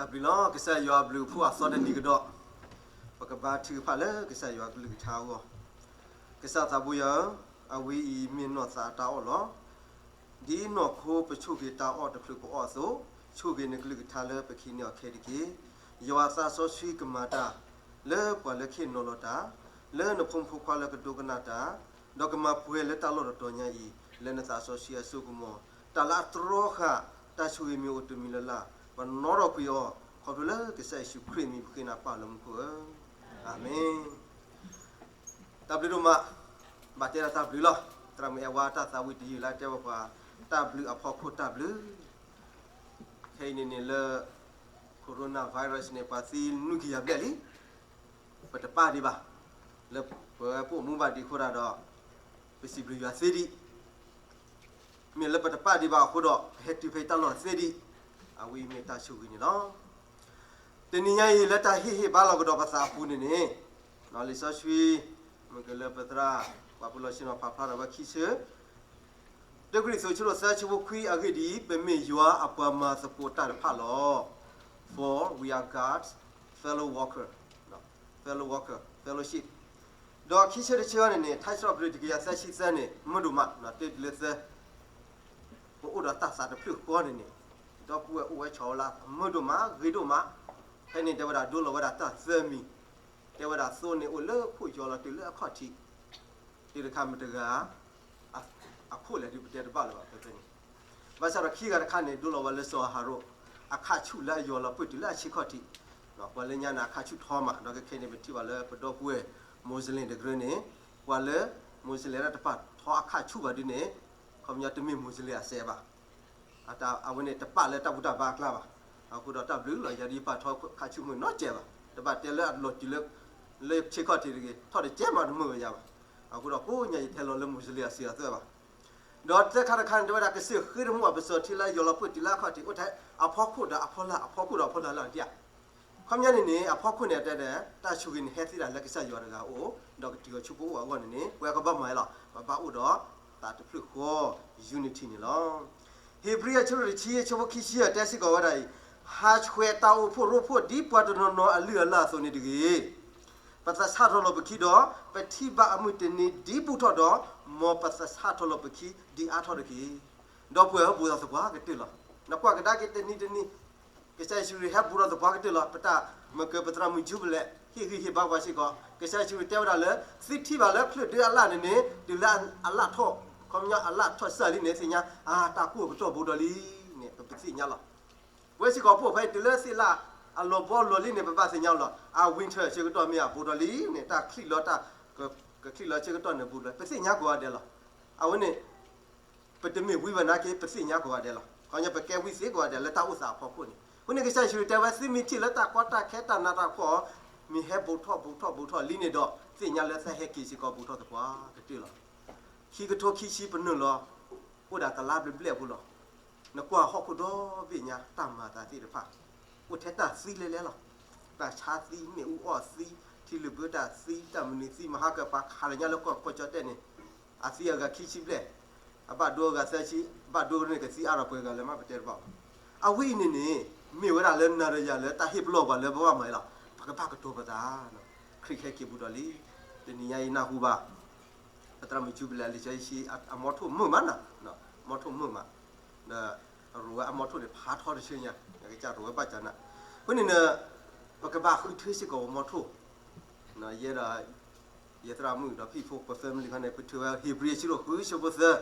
တၢ်ဘျုးလီၤ. ကစၢ်ယွၤအဘျုးအဖှိၣ်အသီတနံၤကဒီး, ပကဘါထုကဖၣ်လၢကစၢ်ယွၤအကလုၢ်ကထါအဂီၢ်. ကစၢ်သးဘိယွၤဧၢ, အဝဲအံၤမ့ၢ်နီၢ်သးအတၢ်အီၣ်လီၤ. ဒ်နီၢ်ခိပဆိၣ်ဂ့ၤတၢ်အီၣ်တဖျၢၣ်ပအီၣ်အသိး, ဆိၣ်ဂ့ၤနကလုၢ်ကထါလၢပကဟံးန့ၢ်အီၤခဲတက့ၢ်. ယွၤသးစီဆှံကမၤတၢ်လၢပှၤလၢခ့ၣ်နီၤလီၤတၢ်, လၢနဖိမုၣ်ဖိခွါလၢကဒိကနၣ်တၢ်, ဒီးကမၤပှဲၤလၢတၢ်လီၢ်တတီၤညါအံၤ လၢနသးစီဆှံအစိကမီၤ, တၢ်လၢအတြီဃာ်တၢ်ဆိၣ်ဂ့ၤမ့ၢ်အိၣ်တမံၤလၢ်လၢ်, ပနီၣ်ထီၣ်ကွံာ်အီၤ, ခီဖျိလၢကစၢ်ယ့ၣ်ၡူးခရံာ်အမံၤပဃ့နၤပၢ်လၢမူခိၣ်ဧၢ, အၤမ့ၣ်. တၢ်ဘျုးဒိၣ်မး, ဘၣ်တဲဒၣ်တၢ်ဘျုးလီၤ. သရၣ်မုၣ်အဲၣ်ဝါတၢ်သးဝံၣ်တယုၢ်လၢတဲဝဲပှၤ, တၢ်ဘျုးအဖီခိၣ်တၢ်ဘျုး, ခဲအံၤန့ၣ်န့ၣ်လၢ coronavirus န့ၣ် ပှၤသံနွံကယၤဘျဲၣ်လံ, ပတပာ်ဒံးဘၣ်, လၢပဝဲပအိၣ်မူဘၣ်ဒံးအဃိဒၣ်ဒီး, ပစံးဘျုးယွၤသ့ဒံး မ့ၢ်လၢပတပာ်ဒံးဘၣ်အဃိဒီး ပဟဲတုၤဖဲအံၤတၢ်လီၢ်သ့ဒံး, အဝဲအံၤမ့ၢ်တၢ်ဆိၣ်ဂ့ၤန့ၣ်လီၤ. တနံၤညါအံၤလၢတၢ်ဟ့ၣ်ဟ့ၣ်ဘါလီၤကဒီးပသးအပူၤန့ၣ်န့ၣ်, လံာ်စီဆှံ, မ့ၢ်ကလၢပသရၣ်, ပှၤပလီၢ်ဆ့ၣ်နီၤဖးဖျါထီၣ်ဝဲခံဆၢ, တၢကရံၣ်သူး ဆၢဒိၣ်သၢ ဆၢဖိခွံ, အဂ့ၢ်ဒ်အံၤ, ပမ့ၢ်ယွၤအပှၤမၤသကိးတၢ်တဖၣ်လီၤ. For we are God's fellow worker, fellow worker, fellowship. ဒီးခံဆၢတဆၢန့ၣ်န့ၣ် ထါစံးထီၣ်ပတြၢၤ တကယၤသၢဆံသၢန့ၣ် မုာ်ဒိၣ်မး, တၢတုၤလၢသၢ ပအိၣ်ဒီးတၢ်သးတဖျၢၣ်ဃီန့ၣ်န့ၣ်, ဒီပုၢ်ဝဲၢ်အိၣ်ဝဲဆီၣ်ဝဲလၢ မုာ်ဒိၣ်မး ဂ့ၤဒိၣ်မး, ဖဲန့ၣ်တဲဝဲဒၣ်ဒိလီၤဝဲဒၣ်တၢ်သၢမံၤ, တဲဝဲဒၣ်သိန့ၣ်အိၣ်လၢခိၣ်ယီၤလီၤတုၤလၢအခီၣ်ထံး, တုၤတခါမတၤတဂၤ အခိၣ်လဲၣ်ဒုးပတဲတဘၣ်လၢၤဘၣ်ဖဲဖဲန့ၣ်, ဘၣ်ဆၣ်ဒီးခံဂၤတခါန့ၣ် ဒိလီၤဝဲလၢစီၤအၤဟရိၣ်, အခၣ်ဆူၣ်လၢအယီၤလီၤပှဲၤတုၤလၢအဆ့ခီၣ်ထံး, ပှၤလၢညါန့ၣ် အခၣ်ဆူၣ်ထီမး, ဒီးခဲခဲန့ၣ် ပထံၣ်ဘၣ်လၢပဒီပုၢ်ဝဲၢ် Muslim တကရၢန့ၣ်, ပှၤလၢ Muslim တၢ်တပာ်ထီအခၣ်ဆူၣ်ဘၣ်ဒ်န့ၣ်, ခီပညီတမ့ၢ် Muslim အစဲးဘၣ် အဝဲန့ၣ်တပာ်လၢတၢ်ဘူၣ်တၢ်ဘါအကျါဘၣ်. အဃိဒီးတၢ်ဘျုးလီၤ, ယၤဒ်ယပာ်ထီခၣ်ဆူၣ်မုၢ်နီတစဲးဘၣ်, တဘၣ်တဲလၢအလီၤတုၤလၢ လၢဆ့ခီၣ်ထံးတဂ့ၤ, ထီၣ်တစဲးမးတမုာ်ဝဲယၤဘၣ်. အဃိဒီးကိးညါယထဲလီၤလၢ Muslim အစဲးအသွဲၣ်ဘၣ်. ဒီးသၢခါတခါန့ၣ် တဲဝဲဒၣ်ကစၢၢ်ဃ့တမူအပစီၤထံလၢယီၤလီၤပှဲၤတုၤလၢအခီၣ်ထံး အိၣ်ထဲအဖီခိၣ်ဒီးအဖီလာ်, အဖီခိၣ်ဒီးအဖီလာ်လၢ်ဒ်ဧါ. ခီပညီန့ၣ်န့ၣ် အဖီခိၣ်န့ၣ်တဲဒီး တၢ်ဆိၣ်ဂ့ၤန့ၣ်ဟဲသ့ဒၣ်လၢကစၢ်ယွၤတဂၤအအိၣ်, ဒီးကတုၤအီၤဆူပအိၣ်အဂီၢ်န့ၣ်န့ၣ် ပဝဲကဘၣ်မၤအီၤလီၤ, ပဘၣ်အိၣ်ဒီးသးတဖျၢၣ်ဃီ, unity န့ၣ်လီၤ. ဧ့ၤဘြံၤအဆၢဒိၣ်တဆံ အဆၢဖိခံဆံအတဲစ့ၢ်ကီးဝဲဒၣ်အံၤ, ဟးဆှဲးတၢ်အိၣ်ဖှိၣ်ရိဖှိၣ်ဒ်ပှၤတနီၤနီၤအလုၢ်အလၢ်အသိးန့ၣ်တဂ့ၤ. ပသဆၣ်ထီၣ်လီၤပခံဒီး ပထံၣ်ဘၣ်အမုၢ်တနံၤဒ်ဘူးထီၣ်ဒီး, မ်ပသဆၣ်ထီၣ်လီၤပခံဒ်အါထီၣ်တက့ၢ်. ဒီပုၢ်ဝဲၢ်ဧၢ, ဘူးထီၣ်သပှၢ်ကတၢၢ်လီၤ. နကွၢ်ကဒါက့ၤတနံၤတနံၤ ကစၢ်ယ့ၣ်ၡူးခရံာ်ဟဲဘူးထီၣ်သပှၢ်ကတၢၢ်လီၤ. ပတၢ်မ့ၢ်ကပသရၣ်မုၣ် Jubilee ဟ့ၣ်ဂံၢ်ဟ့ၣ်ဘါပှၤစ့ၢ်ကီး, ကစၢ်ယ့ၣ်ၡူးခရံာ်တဲဝဲဒၣ်လၢ သုထံၣ်ဘၣ်လၢချုးဒုအလၢ်န့ၣ်န့ၣ် တုၤလၢအလၢ်ထီၣ်, ခီပညီအလၢ်ထီၣ်စၢ်လံန့ၣ် သ့ၣ်ညါ, အါ တၢ်ကိၢ်ကတီၢ်ဘူးဒီးလံန့ၣ် ပသ့ၣ်ညါလီၤ. ပဝဲစ့ၢ်ကီးဖိၣ်ဖဲ တုၤလၢသ့ၣ်လၢ်အလီၤဘီလီၤလံန့ၣ် ပဘၣ်သ့ၣ်ညါလီၤ. အ winter ဆၢကတီၢ်မ့ၢ်အဘူးဒီးလံန့ၣ် တၢ်ချံၣ်လီၤ, ကချံၣ်လီၤဆၢကတီၢ်န့ၣ်ဘူးဒီး ပသ့ၣ်ညါကိးဂၤဒဲးလီၤ. အဝဲန့ၣ် ပတမ့ၢ်ဝံဘၣ်နာ်က့ ပသ့ၣ်ညါကိးဂၤဒဲးလီၤ. ခီပညီပကဲဝံသ့ကိးဂၤဒဲးလၢတၢ်အိၣ်သးအဖီခိၣ်န့ၣ်, အဃိန့ၣ် ကစၢ်ယ့ၣ်ၡူးခရံာ်တဲဝဲ သုမ့ၢ်ထံၣ်လၢတၢ်ကီတၢ်ခဲတၢ်နးတၢ်ဖှီၣ် မ့ၢ်ဟဲဘူးထီၣ်ဘူးထီၣ်ဘူးထီၣ်လံန့ၣ်ဒီး သ့ၣ်ညါလၢသးဟဲက့ၤစ့ၢ်ကီးဘူးထီၣ်သပှၢ်ကတၢၢ်လီၤ. ခံကထိခံဆံပနုာ်လီၤ, အိၣ်ဒၣ်တလါဘျဲၣ်ဘျဲၣ်အပူၤလီၤ. နကွၢ်ဟီၣ်ခိၣ်ဒီဘ့ၣ်ညါ တၢ်မၤအသးသ့ၣ်တဖၣ်, အိၣ်ထဲတၢ်သံလဲၤလဲၤလီၤ. တၢ်ဆါသံ, မ့ၣ်အူအီၣ်သံ, ထံလုၢ်ဘၢတၢ်သံ, တၢ်မနုၤသံ, မဟါကပၤခးလၢညါလၢကီၢ်ကီၢ်ကၠီၣ်တဲၣ်န့ၣ်, အသံအဂၤခံဆံဘျဲၣ်, အဘၣ်ဒိအဂၤသၢဆံ, ဘၣ်ဒိန့ၣ်ကသံအါထီၣ်ပှဲၤဂၤလၢၤမး ပတဲတဘၣ်ဘၣ်. အဝဲအံၤန့ၣ်န့ၣ် မ့ၢ်ဝဲဒၣ်လၢနၤဒီးယၤလၢတၢ်ဟ့ၣ်ပလီၢ်ပှၤလၢပဘၣ်မၤအံၤလီၤ. ပကဘၣ်ကတိၤပသး, ခရံာ်ဟဲက့ၤဘူးဒီးလံ. တနံၤညါအံၤနၢ်ဟူဘၣ် ပသရၣ်မုၣ် Jubilee လံာ်စီဆှံ အမီထိၣ်မုာ်မးနၤ, မီထိၣ်မုာ်မး, ဒီးအရိၣ်ဝဲအမီထိၣ်န့ၣ် ဖးထီတဆၢညါ, ကစၢ်ရိၣ်ဝဲဘၣ်ကနၣ်, အဃိန့ၣ် ပကဘၣ်ဃုထၢစ့ၢ်ကီးပမီထိၣ်, ယဲဒီး ယသရၣ်မုၣ်ဒီးဖံၣ်ဖိ ပ family ခီန့ၣ် ပထုးဝဲ ဧ့ၤဘြံၤ အဆၢဒိၣ်ဃု အဆၢဖိသၢ,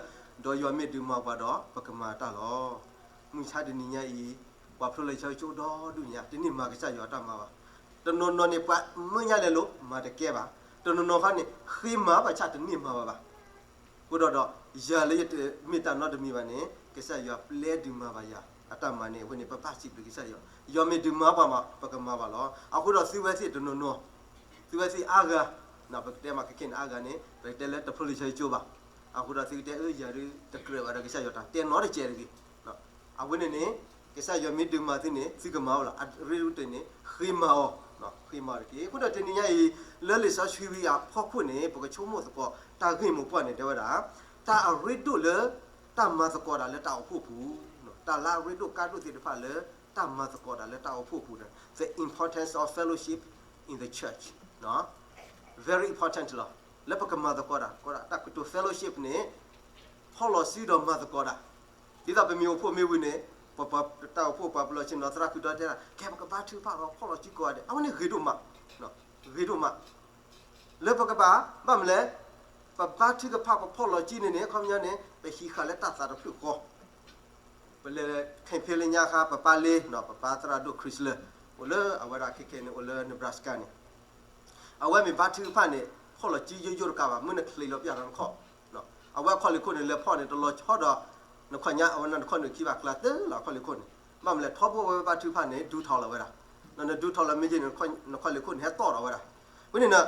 ဒီးယွၤမ့ၢ်ဒုးမၤပှၤဒီး ပကမၤတၢ်လီၤ. မုၢ်ဆါတနံၤညါအံၤ ပှၤဖျိလံာ်စီဆှံကၠိဒီဒူၣ်ညါ တန့ၢ်မၤကစၢ်ယွၤတၢ်မၤဘၣ်. တနီၤနီၤန့ၣ် ပှၤမၢညါလဲၤလိၤ မၤတကဲဘၣ်. တနီၤနီၤခီန့ၣ် ဃ့မၤဘၣ်ဆၣ်တန့ၢ်မၤဘၣ်ဘၣ်. အဃိဒီး ယၤလၢယတမ့ၢ်တၢ်နီတမံၤဘၣ်န့ၣ် ကစၢ်ယွၤပျဲဒုးမၤဘၣ်ယၤ အတၢ်မၤန့ၣ် အဝဲန့ၣ် ပဘၣ်စံးဘျုးကစၢ်ယွၤ, ယွၤမ့ၢ်ဒုးမၤပှၤမး ပကမၤဘၣ်လီၤ. အဃိဒီးသုဝဲသ့ၣ်တနီၤနီၤ, သုဝဲသ့ၣ်အါဂၤ, ပကတဲမးကခဲန့ၣ်အါဂၤန့ၣ် ပကတဲလၢတဖျိလံာ်စီဆှံကၠိဘၣ်. အဃိဒီးသုကတဲအၢ ယၤဒုးတကြၢးဘၣ်ဒီးကစၢ်ယွၤတၢ်တဲနီတစဲးတဂ့ၤ. အဝဲန့ၣ်န့ၣ် ကစၢ်ယွၤမ့ၢ်ဒုးမၤသုန့ၣ် သုကမၤအီၤလီၤ. အရ့ဒိၣ်တ့ၢ်န့ၣ် ဃ့မၤအီၤ, ဃ့မၤအီၤတက့ၢ်. အဃိဒီးတနံၤညါအံၤ လၢလံာ်စီဆှံဝံၤအဖီခိၣ်န့ၣ် ပကဆိကမိၣ်သကိး တၢ်ဂ့ၢ်မိၢ်ပှၢ်န့ၣ် တဲဝဲဒၣ် တၢ်အရ့ဒိၣ်လၢ တၢ်မၤသကိးတၢ်လၢတၢ်အိၣ်ဖှိၣ်ပူၤ, တၢ်လၢအရ့ဒိၣ်ကါဒိၣ်သ့ၣ်တဖၣ်လၢ တၢ်မၤသကိးတၢ်လၢတၢ်အိၣ်ဖှိၣ်အပူၤန့ၣ် the importance of fellowship in the church, very important လီၤ. လၢပကမၤသကိးတၢ် ကတၢၢ်တၢ်ကတိၤ fellowship န့ၣ် ဖီၣ်လီၤစုဒီးမၤသကိးတၢ်, ဒ်သိးပမ့ၢ်အိၣ်ဖှိၣ်မ့ၢ်ဝံၤန့ၣ် ပတၢ်အိၣ်ဖှိၣ်ပှၤပလီၢ်ဆ့ၣ်နီၤ သရၣ်ခုဒီတဲတၢ် ကဲပကဘါထုကဖၣ်ဒီးဖီၣ်လီၤစုကိးဂၤဒဲး အဝဲန့ၣ်ဂ့ၤဒိၣ်မး, ဂ့ၤဒိၣ်မး လၢပကဘၣ် ဘၣ်မနုၤလဲၣ်, ပဘါထုကဖၣ်ပဖီၣ်လီၤစုန့ၣ်န့ၣ် အခီပညီန့ၣ် ပဟံးဃာ်လၢတၢ်သးတဖျၢၣ်ဃီ ပလဲၤ campaign လၢညါခါ ပပၢ်လ့ ပပၢ်သရၣ်ဒိၣ် Chrysler အိၣ်လၢအဝဲဒၣ်ခဲခဲန့ၣ် အိၣ်လၢ Nebraska န့ၣ် အဝဲမ့ၢ်ဘါထုကဖၣ်န့ၣ် ဖီၣ်လီၤစုယိယိတကးဘၣ် မ့ၢ်နချံးလီၤပျၢ်ဒီးနခီၣ်, အဝဲအခီၣ်လ့ၢ်ခိၣ်န့ၣ် လဲၤဖီၣ်န့ၣ် တလီၤဆီဒီး နခီၣ်ညါ အဝဲနခီၣ်နၢၣ်ခံဘၣ်ကျါတၢၢ်လီၤ အခီၣ်လ့ၢ်ခိၣ်န့ၣ်, ဘၣ်မနုၤလဲၣ် ထီဘိဝဲဘါထုကဖၣ်န့ၣ် ဒူထီၣ်လီၤဝဲဒၣ်, နဒူထီၣ်လီၤမ့ၢ်ယဲန့ၣ် နခီၣ်လ့ၢ်ခိၣ်န့ၣ် ဟဲတီၣ်ထီၣ်ဝဲဒၣ်, ဝဲန့ၣ်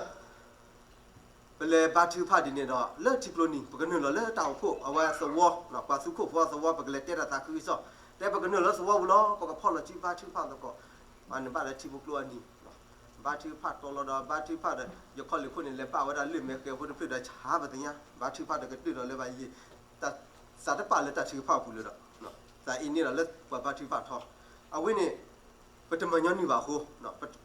ပလဲၤဘါထုကဖၣ်ဒ်န့ၣ်ဒီး လၢထံကျိနံၤ ပကနုာ်လီၤလၢတၢ်အိၣ်ဖှိၣ် အဝဲသဝီ, ပှၤသူခိၣ်ဖိသဝီ ပကလဲၤတဲတၢ်သးခုကစီၣ်, တဲပကနုာ်လီၤသဝီပူၤလီၤ ပကဖီၣ်လီၤစုဘါထုကဖၣ်သကိး, ပှၤန့ၣ်ဘၣ်လၢထံဖိကျိအနံၤ, ဘါထုကဖၣ်တီလီၤဒီး ဘါထုကဖၣ်ဒီး ယခီၣ်လ့ၢ်ခိၣ်န့ၣ် လဲၤဘၣ်ဝဲဒၣ်လၢမဲာ်ဃဲၤဖိတဖျၢၣ်ဒီး ဆါပသ့ၣ်ညါ ဘါထုကဖၣ်ဒီးကတၢၢ်ဒီးလၢဘၣ်ယံၤ, သးတပာ်လၢတၢ်ထုကဖၣ်ပူၤလၢၤဒီး သးအ့န့ၣ်ဒီးလၢပှၤဘါထုကဖၣ်ထီ, အဝဲန့ၣ် ပတမၤညီနုၢ်ဘၣ်အဃိ,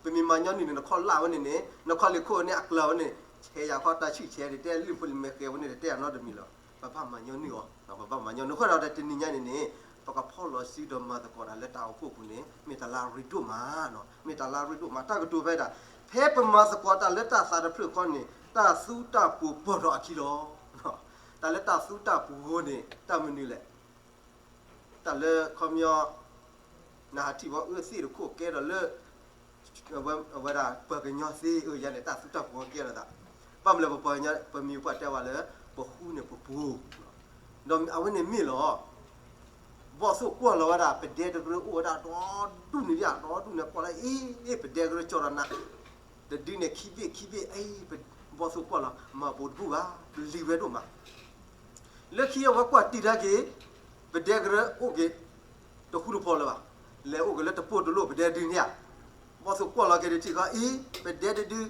ပမ့ၢ်မၤညီနုၢ်န့ၣ် နခီၣ်လၢ်ဝဲန့ၣ်န့ၣ် နခီၣ်လ့ၢ်ခိၣ်န့ၣ် အကျၢၤဝဲန့ၣ် ဆဲးယၤခီတၢ်ဆံၣ်ဆဲးန့ၣ် တဲလၢဖိလံၤမဲာ်ဃဲၤဝဲန့ၣ် တတဲအနီတမံၤလီၤ, ပဘၣ်မၤညီနုၢ်အီၤ, ပဘၣ်မၤညီနုၢ်အဃိဒီး တနံၤညါန့ၣ်န့ၣ် ပကဖီၣ်လီၤစုဒီးမၤသကိးတၢ်လၢတၢ်အိၣ်ဖှိၣ်ပူၤန့ၣ် မ့ၢ်တၢ်လၢအရ့ဒိၣ်မး, မ့ၢ်တၢ်လၢအရ့ဒိၣ်မး တၢ်ကတိၤဖဲဒၣ်, ဖဲပမၤသကိးတၢ်လၢတၢ်သးတဖျၢၣ်ဃီန့ၣ် တၢ်သူတၢ်ပှိၤပီၢ်ထီၣ်အခံလီၤ. တၢ်လၢတၢ်သူတၢ်ပှိၤန့ၣ် တၢ်မနုၤလဲၣ် တၢ်လၢခီပညီ နဟးထံၣ်ဘီအၢသ့ၣ်တခိၣ်ကဲဒီးလၢ အဝဲဒၣ်ပှၤကညီသ့ အၢယၤန့ၣ် တၢ်သူတၢ်ပှိၤကဲလိာ်သး, ဘၣ်မနုၤလဲၣ် ပပှၤကညီ ပမံၤပှၢ်တဲဝဲလၢ ပဃူန့ၣ်ပပှိၤ, ဒီးအဝဲန့ၣ်မ့ၢ်လီၤ. ဘီၣ်သိၣ်ကွၢ်လီၤဝဲဒၣ် ပဒဲတကရၢအိၣ်ဝဲဒၣ်ဒီဒူၣ်န့ၣ်ဒ် ဒီဒူၣ်န့ၣ်ကွၢ်လၢအ့ ပဒဲကရၢကၠီၣ်ဒီးနၤ တဒုန့ၣ်ခံဘ့ၣ်ခံဘ့ၣ်အံၤ ဘီၣ်သိၣ်ကွၢ်လီၤ မၤပိာ်တဘူၣ်ဘၣ် လံၤဝဲဒိၣ်မး လၢခံအဝဲကွၢ်တံာ်တၢ်က့ၤ ပဒဲကရၢအိၣ်က့ၤ တဃူတဖိးလၢၤဘၣ်, လဲၤအိၣ်က့ၤလၢတပိၢ်တလိၣ်ပဒဲဒုန့ၣ်ဧါ, ဘီၣ်သိၣ်ကွၢ်လီၤက့ၤတထံၣ်ဃီအံၤ ပဒဲတဒု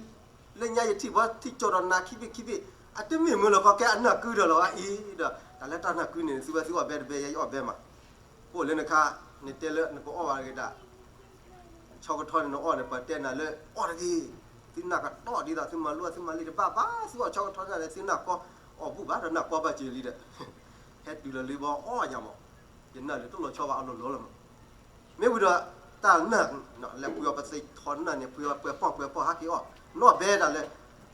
လၢညါယထံၣ်ဘီထံၣ်ကၠီၣ်ဒီးနၤခံဘ့ၣ်ခံဘ့ၣ် အတမ့ၢ်မုာ်လီၤခီကဲအနၢ်ကုဒီးလီၤအံၤဒီး တၢ်လၢတၢ်နၢ်ကုန့ၣ် သုဝဲသုအီၣ်ဘဲတဘဲ ယဲယအီၣ်ဘဲမး, အိၣ်လၢနခါ နတဲလၢနကအီၣ်ဘၣ်တဂ့ၤတၢ် ဆီကထီန့ၣ်နအီၣ်န့ၣ် ပှၤတဲနၤလၢအီၣ်တဂ့ၤ, သုနၢ်ကတီၢ်ဒ်သိးသုမၤလိသုမၤလံတဘၣ်ဘၣ် သုအီၣ်ဆီကထီန့ၣ် သုနၢ်ကီ အီၣ်ဘူၣ်ဘၣ်ဒီးနၢ်ကီဘၣ်စၢၤလံဒီး ဟဲတုၤလီၤလံဘီအီၣ်ယၤမး, ယနၢ်လၢတလီၤဆီဘၣ်အလီၢ်လီၤလီၤမး, မ့ၢ်ဝံၤဒီး တၢ်နၢ် လဲၤပှ့ၤအီၤပသ့ထီနၢ်န့ၣ် ပှ့ၤအီၤပှဲၤပီၣ်ပှဲၤပီၣ်ဟးက့ၤအီၣ် နီၣ်ဘဲတၢ်လၢ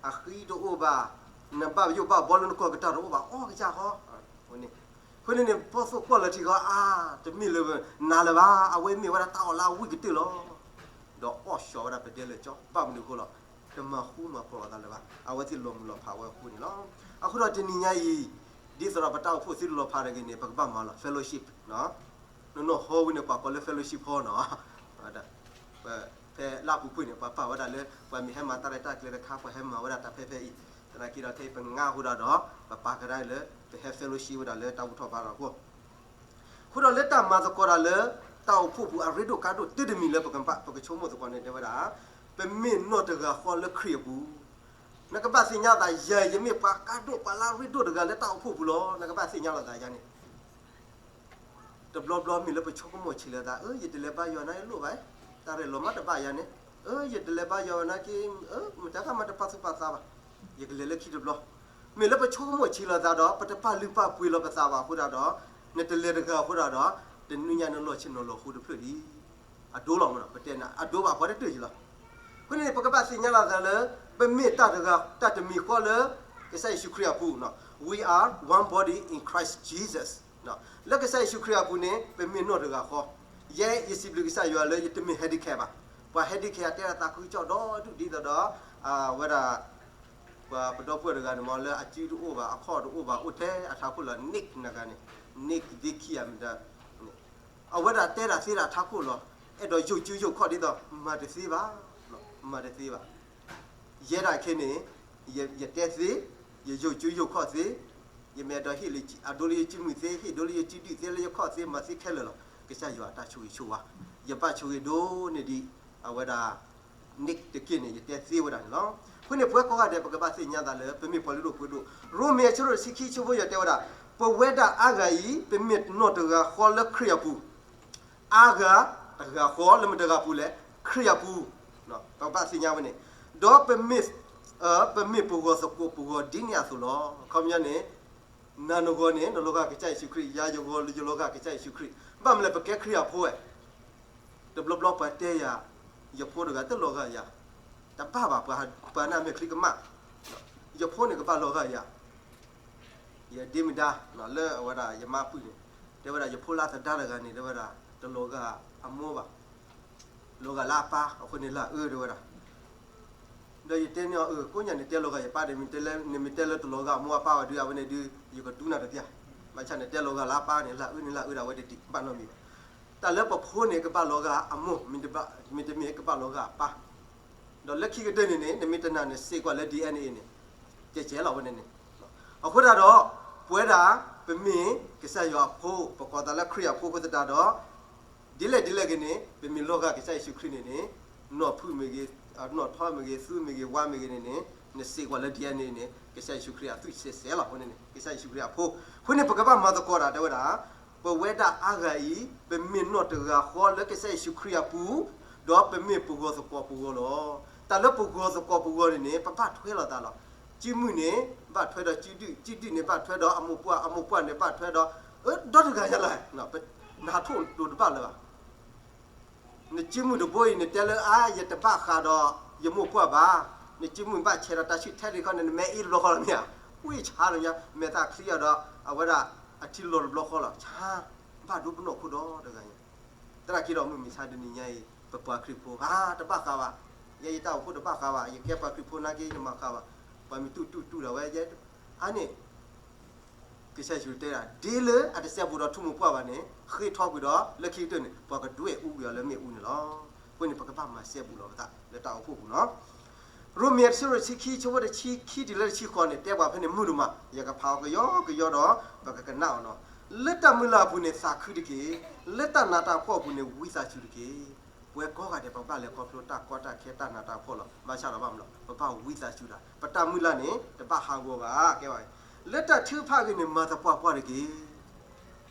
အဃံတအိၣ်ဘၣ်, နဘၣ်ယိၣ်ဘၣ်ဘီလၢနကီၢ်ကတၢၢ်တအိၣ်ဘၣ် အီၣ်ကစၢ်ဃီ အဃိန့ၣ် ဘီၣ်သိၣ်ကွၢ်လီၤထံဃီ အါ တမ့ၢ်လၢနၤလၢၤဘၣ် အဝဲမ့ၢ်ဝဲဒၣ်တၢ်အီၣ်လၢအဝံၣ်ကတၢၢ်လီၤ. ဒီးအီၣ်ဆှီဝဲဒၣ်ပဒဲလၢာ်ကၠီ ဘၣ်မနုၤအဃိလီၤ, တမၤဃူမၤဖိးလိာ်သးလၢၤဘၣ် အဝဲသ့ၣ်လီၤမုၢ်လီၤဖးဝဲအဃိန့ၣ်လီၤ. အဃိဒီးတနံၤညါအံၤ ဒ်သိးဒီးပတၢ်အိၣ်ဖှိၣ်သ့လီၤဖးတဂ့ၤန့ၣ် ပကဘၣ်မၤလီၤ fellowship နီၤ နီၢ်နီၢ်ဟီဝံၤန့ၣ် ပှၤကိးလၢ fellowship hall နီၤ ဖဲလၢအပူၤကွံာ်န့ၣ် ပှၤပာ်ဝဲဒၣ်လၢ ပှၤမ့ၢ်ဟဲမၤတၢ်ရဲၣ်တၢ်ကျဲၤတခါ ပှၤဟဲမၤဝဲဒၣ်တၢ်ဖဲဖဲအံၤ သနာ်က့ဒီးခဲအံၤပငါအဃိဒၣ်ဒီး ပပာ်ကဒါလၢ ပဟဲ fellowship ဝဲဒၣ်လၢတၢ်ဘူၣ်ထီၣ်ဘါထီၣ်အဃိ အဃိဒီးလၢတၢ်မၤသကိးတၢ်လၢ တၢ်အိၣ်ဖှိၣ်ပူၤအရ့ဒိၣ်ကါဒိၣ်တၢ်တမံၤလၢပကဘၣ် ပကဆိကမိၣ်သကိးန့ၣ် တဲဝဲဒၣ် ပမ့ၢ်နီၢ်တဂၤဃီလၢခရံာ်အပူၤ နကဘၣ်သ့ၣ်ညါသး ယၤယမ့ၢ်ပှၤကါဒိၣ်ပှၤလၢအရ့ဒိၣ်တဂၤလၢတၢ်အိၣ်ဖှိၣ်ပူၤလီၤ. နကဘၣ်သ့ၣ်ညါလိာ်သးယၤန့ၣ် တဘျီဘျီမ့ၢ်လၢပဆိကမိၣ်ဆံးလိာ်သး အၢ ယတလဲၤဘါယွၤနာ်က့လိၣ်ဘၣ်, တၢ်ရဲၣ်လီၤမးတဘၣ်ယၤန့ၣ်, အၢ ယတလဲၤဘါယွၤနာ်က့, မတၤတဂၤမးတပာ်သူၣ်ပာ်သးဘၣ်, ယကလဲၤလၢခံတဘျီ. မ့ၢ်လၢပဆိကမိၣ်ဆံးလိာ်သးဒီး ပတပာ်လုၢ်ပာ်ပှ့ၤလီၤပသးဘၣ်အဃိဒၣ်ဒီး နတလဲၤတဂၤအဃိဒၣ်ဒီး တနံၤညါနလီၢ်ဆ့ၣ်နီၤလီၤဃိတဖျၢၣ်လံ. အဒိလီၤမး ပတဲနၤ အဒိဘၣ်ပှၤတတၢၢ်ယံၤလီၤ. အဃိန့ၣ် ပကဘၣ်သ့ၣ်ညါလိာ်သးလၢ ပမ့ၢ်တၢ်တဂၤ တၢ်တမံၤဃီလၢ ကစၢ်ယ့ၣ်ၡူးခရံာ်အပူၤ, we are one body in Christ Jesus. လၢကစၢ်ယ့ၣ်ၡူးခရံာ်အပူၤန့ၣ် ပမ့ၢ်နီၢ်တဂၤဃီ, ယဲယစံးဘျုးကစၢ်ယွၤလၢယတမ့ၢ် handicap ဘၣ်. ပှၤ handicap တဲဒၣ်သးခုကစီၣ်ဒီဒူၣ်ဒ်သိးဒီး အဝဲဒၣ် ပှၤပဒီပုၢ်ဝဲၢ်တဂၤန့ၣ်မ့ၢ်လၢအစုတအိၣ်ဘၣ် အခီၣ်တအိၣ်ဘၣ် အိၣ်ထဲအထးခိၣ်လီၤ Nick နဂၤန့ၣ် Nick Vicky အမတၤ အဝဲဒၣ်တဲဒၣ်သ့ဒၣ်ထးခိၣ်လီၤ. အဲၣ်ဒိးယိာ်စုယိာ်ခီၣ်ဒ်သိး မၤတသ့ဘၣ်, မၤတသ့ဘၣ်. ယဲဒၣ်ခဲန့ၣ် ယတဲသ့, ယယိာ်စုယိာ်ခီၣ်သ့, ယမ့ၢ်အဲၣ်ဒိးဟ့ၣ်အဒိလၢယစုမုၢ်သ့, ဟ့ၣ်ဒိလၢယစုဒုၣ်သ့လၢယခီၣ်သ့ မၤသ့ခဲလၢာ်လီၤ. ကစၢ်ယွၤအတၢ်ဆိၣ်ဂ့ၤဆိၣ်ဝါ, ယဘၣ်ဆိၣ်ဂ့ၤဒိၣ်န့ၢ်ဒံး အဝဲဒၣ် Nick တက့ၢ်န့ၣ် ယတဲသ့ဝဲဒၣ်န့ၣ်လီၤ. အဃိန့ၣ် ပဝဲကိးဂၤဒဲး ပကဘၣ်သ့ၣ်ညါသးလၢ ပမ့ၢ်ပှၤလုၢ်ဒိၣ်ပှ့ၤဒိၣ်. ရိမ့ၤအဆၢဒိၣ်တဆံခံ ဆၢဖိယဲၢ်တဲဝဲဒၣ်, ပဝဲဒၣ်အါဂၤအံၤ ပမ့ၢ်နီၢ်တဂၤဃီလၢခရံာ်အပူၤ, အါဂၤ တဂၤဃီလၢမတဂၤပူၤလဲၣ်, ခရံာ်အပူၤ, ပဘၣ်သ့ၣ်ညါဝဲန့ၣ်, ဒီးပမ့ၢ်, ပမ့ၢ်ပဂီၢ်သကိးပဂီၢ်ဒ်န့ၣ်အသိးလီၤ. ခီပညီန့ၣ် နၤနဂီၢ်န့ၣ် နလီၤဂာ်ကစၢ်ယ့ၣ်ၡူးခရံာ်, ယၤယဂီၢ်ယလီၤဂာ်ကစၢ်ယ့ၣ်ၡူးခရံာ်, ဘၣ်မနုၤလဲၣ် ပကဲခရံာ်အဖိဝဲ, တဘျီဘျီပှၤတဲယၤ, ယဖိတဂၤတလီၤဂာ်ယၤ, တဘၣ်ဘၣ်, ပှၤန့ၣ်အမဲာ်ချံကမၣ်, ယဖိန့ၣ်ကဘၣ်လီၤဂာ်ယၤ ယဒ့မုၢ်ဒါလၢအဝဲဒၣ်ယမါပုၢ်န့ၣ်, တဲဝဲဒၣ်ယဖိလၢသဒါတဂၤန့ၣ် တဲဝဲဒၣ် တလီၤဂာ်အမိၢ်ဘၣ်, လီၤဂာ်လၢအပၢ်, အဃိန့ၣ်လၢအအၢတဲဝဲဒၣ်. ဒီးယတဲန့ၢ်အီၤ, ကိးညါန့ၣ်တဲလီၤဂာ်ယပၢ်ဒီး, နမ့ၢ်တဲလၢတလီၤဂာ်အမိၢ်အပၢ်ဘၣ်ဒီး အဝဲန့ၣ်ဒုး ယကဒူနၤတသ့ဧါ. ဘၣ်ဆၣ်န့ၣ်တဲလီၤဂာ်လၢအပၢ်န့ၣ် လၢအအၢန့ၣ်လၢအအၢဒၣ်ဝဲတဒံးဘၣ်နီတမံၤဘၣ်. တၢ်လၢပဖိန့ၣ်ကဘၣ်လီၤဂာ်အမိၢ်, မ့တမ့ၢ်ကဘၣ်လီၤဂာ်အပၢ် ဒီးလၢခံကတၢၢ်န့ၣ်န့ၣ် နမ့ၢ်တနာ်န့ၣ် စ့ၢ်ကီးလၢ DNA န့ၣ်, ကဲကဲလီၤဝဲန့ၣ်န့ၣ်. အဃိသတးဒီး ပဝဲဒၣ် ပမ့ၢ်ကစၢ်ယွၤအဖိ, ပကိးသးလၢခရံာ်အဖိအဃိသတးဒီး ဒ်လဲၣ်ဒ်လဲၣ်ဂ့ၤန့ၣ် ပမ့ၢ်လီၤဂာ်ကစၢ်ယ့ၣ်ၡူးခရံာ်န့ၣ်န့ၣ်, နီၢ်ဖုၣ်မ့ၢ်ဂ့ၤ, နီၢ်ထီမ့ၢ်ဂ့ၤ, သူမ့ၢ်ဂ့ၤ, ဝါမ့ၢ်ဂ့ၤန့ၣ်န့ၣ်, နစ့ၢ်ကီးလၢ DNA န့ၣ်န့ၣ် ကစၢ်ယ့ၣ်ၡူးခရံာ်အသွံၣ်စဲးစဲးလီၤ. အဃိန့ၣ်န့ၣ် ကစၢ်ယ့ၣ်ၡူးခရံာ်အဖိ, အဃိန့ၣ် ပကဘၣ်မၤသကိးတၢ်တဲဝဲဒၣ် ပဝဲဒၣ်အါဂၤအံၤ ပမ့ၢ်နီၢ်တဂၤဃီလၢကစၢ်ယ့ၣ်ၡူးခရံာ်အပူၤ, ဒီးပမ့ၢ်ပဂီၢ်သကိးပဂီၢ်လီၤ. တၢ်လၢပဂီၢ်သကိးပဂီၢ်န့ၣ်န့ၣ် ပဘၣ်ထွဲလိာ်သးလီၤ. စုမုၢ်န့ၣ် ဘၣ်ထွဲဒီးစုဒုၣ်, စုဒုၣ်န့ၣ်ဘၣ်ထွဲဒီးအမိၢ်ပှၢ်, အမိၢ်ပှၢ်န့ၣ်ဘၣ်ထွဲဒီး, ဒီတဂၤညါလီၤ, နဟးထိၣ်တိၤတဘၣ်လၢၤဘၣ်. နစုမုၢ်တဘိအံၤ နတဲလၢအါ ယတဘၣ်ဃးဒီးယမိၢ်ပှၢ်ဘၣ်, နစုမုၢ်ဘၣ်ဆဲးဒီးတၢ်ဆူၣ်ထဲတခီန့ၣ် နမဲအ့တဘျီဃီလီၤမ့ၢ်ဧါ, ဝံၣ်ဆါလီၤညါ, မဲာ်သၣ်ချံအီၤဒီး အဝဲဒၣ်အထံလီၤတဘျီဃီလီၤ, ဆါ, ဘၣ်ဒိပနီၢ်ခိဒီတဂၤညါ. သရၣ်ခံဒီးမုၢ်မဆါတနံၤညါအံၤ ပပှၤခရံာ်ဖိ ဟါ တဘၣ်ဃးဘၣ်, ယဲယတၢ်အိၣ်ဖှိၣ်တဘၣ်ဃးဘၣ်, ယကဲပှၤခရံာ်ဖိနာ်က့ ယမၤဃးဘၣ်, ပှၤမ့ၢ်တူၢ်တူၢ်တူၢ်ဒီးဝဲယဲ, အါန့ၣ် ကစၢ်ယ့ၣ်ၡူးတဲဒၣ် ဒ်လၢအတစဲဘူးဒီးထူမိၢ်ပှၢ်ဘၣ်န့ၣ် ဃ့ထီကွံာ်ဒီးလၢခံကတၢၢ်န့ၣ် ပှၤကဒွဲၣ်အူကွံာ်အီၤလၢမ့ၣ်အူန့ၣ်လီၤ. အဃိန့ၣ် ပကဘၣ်မၤစဲဘူးလီၤပသးလၢတၢ်အိၣ်ဖှိၣ်ပူၤနီၤ. ရိမ့ၤတဆံ တဆံခံ ဆၢဖိတဆံခံတုၤလၢတဆံဃိးန့ၣ် တဲပှၤဖဲန့ၣ်မုာ်ဒိၣ်မး, ယကဖးအီၤကယီကယီဒီး ပကကနၣ်အီၤနီၤ. လၢတၢ်မုၢ်လၢ်အပူၤန့ၣ်သးခုတက့ၢ်, လၢတၢ်နးတၢ်ဖှီၣ်အပူၤန့ၣ်ဝံသးစူၤတက့ၢ်. ပဝဲကိးဂၤဒဲး ပကဘၣ်လဲၤခီဖျိတၢ်ကီတၢ်ခဲတၢ်နးတၢ်ဖှီၣ်လီၤ. ဘၣ်ဆၣ်ဒီးဘၣ်မနုၤလီၤ, ပဘၣ်ဝံသးစူၤတၢ်, ပတၢ်မုၢ်လၢ်န့ၣ် တဘၣ်ဟးဂီၤဘၣ်, ကဲဝဲ, လၢတၢ်ထုကဖၣ်ဂ့ၤန့ၣ် မၤသပှၢ်ပှၢ်တက့ၢ်.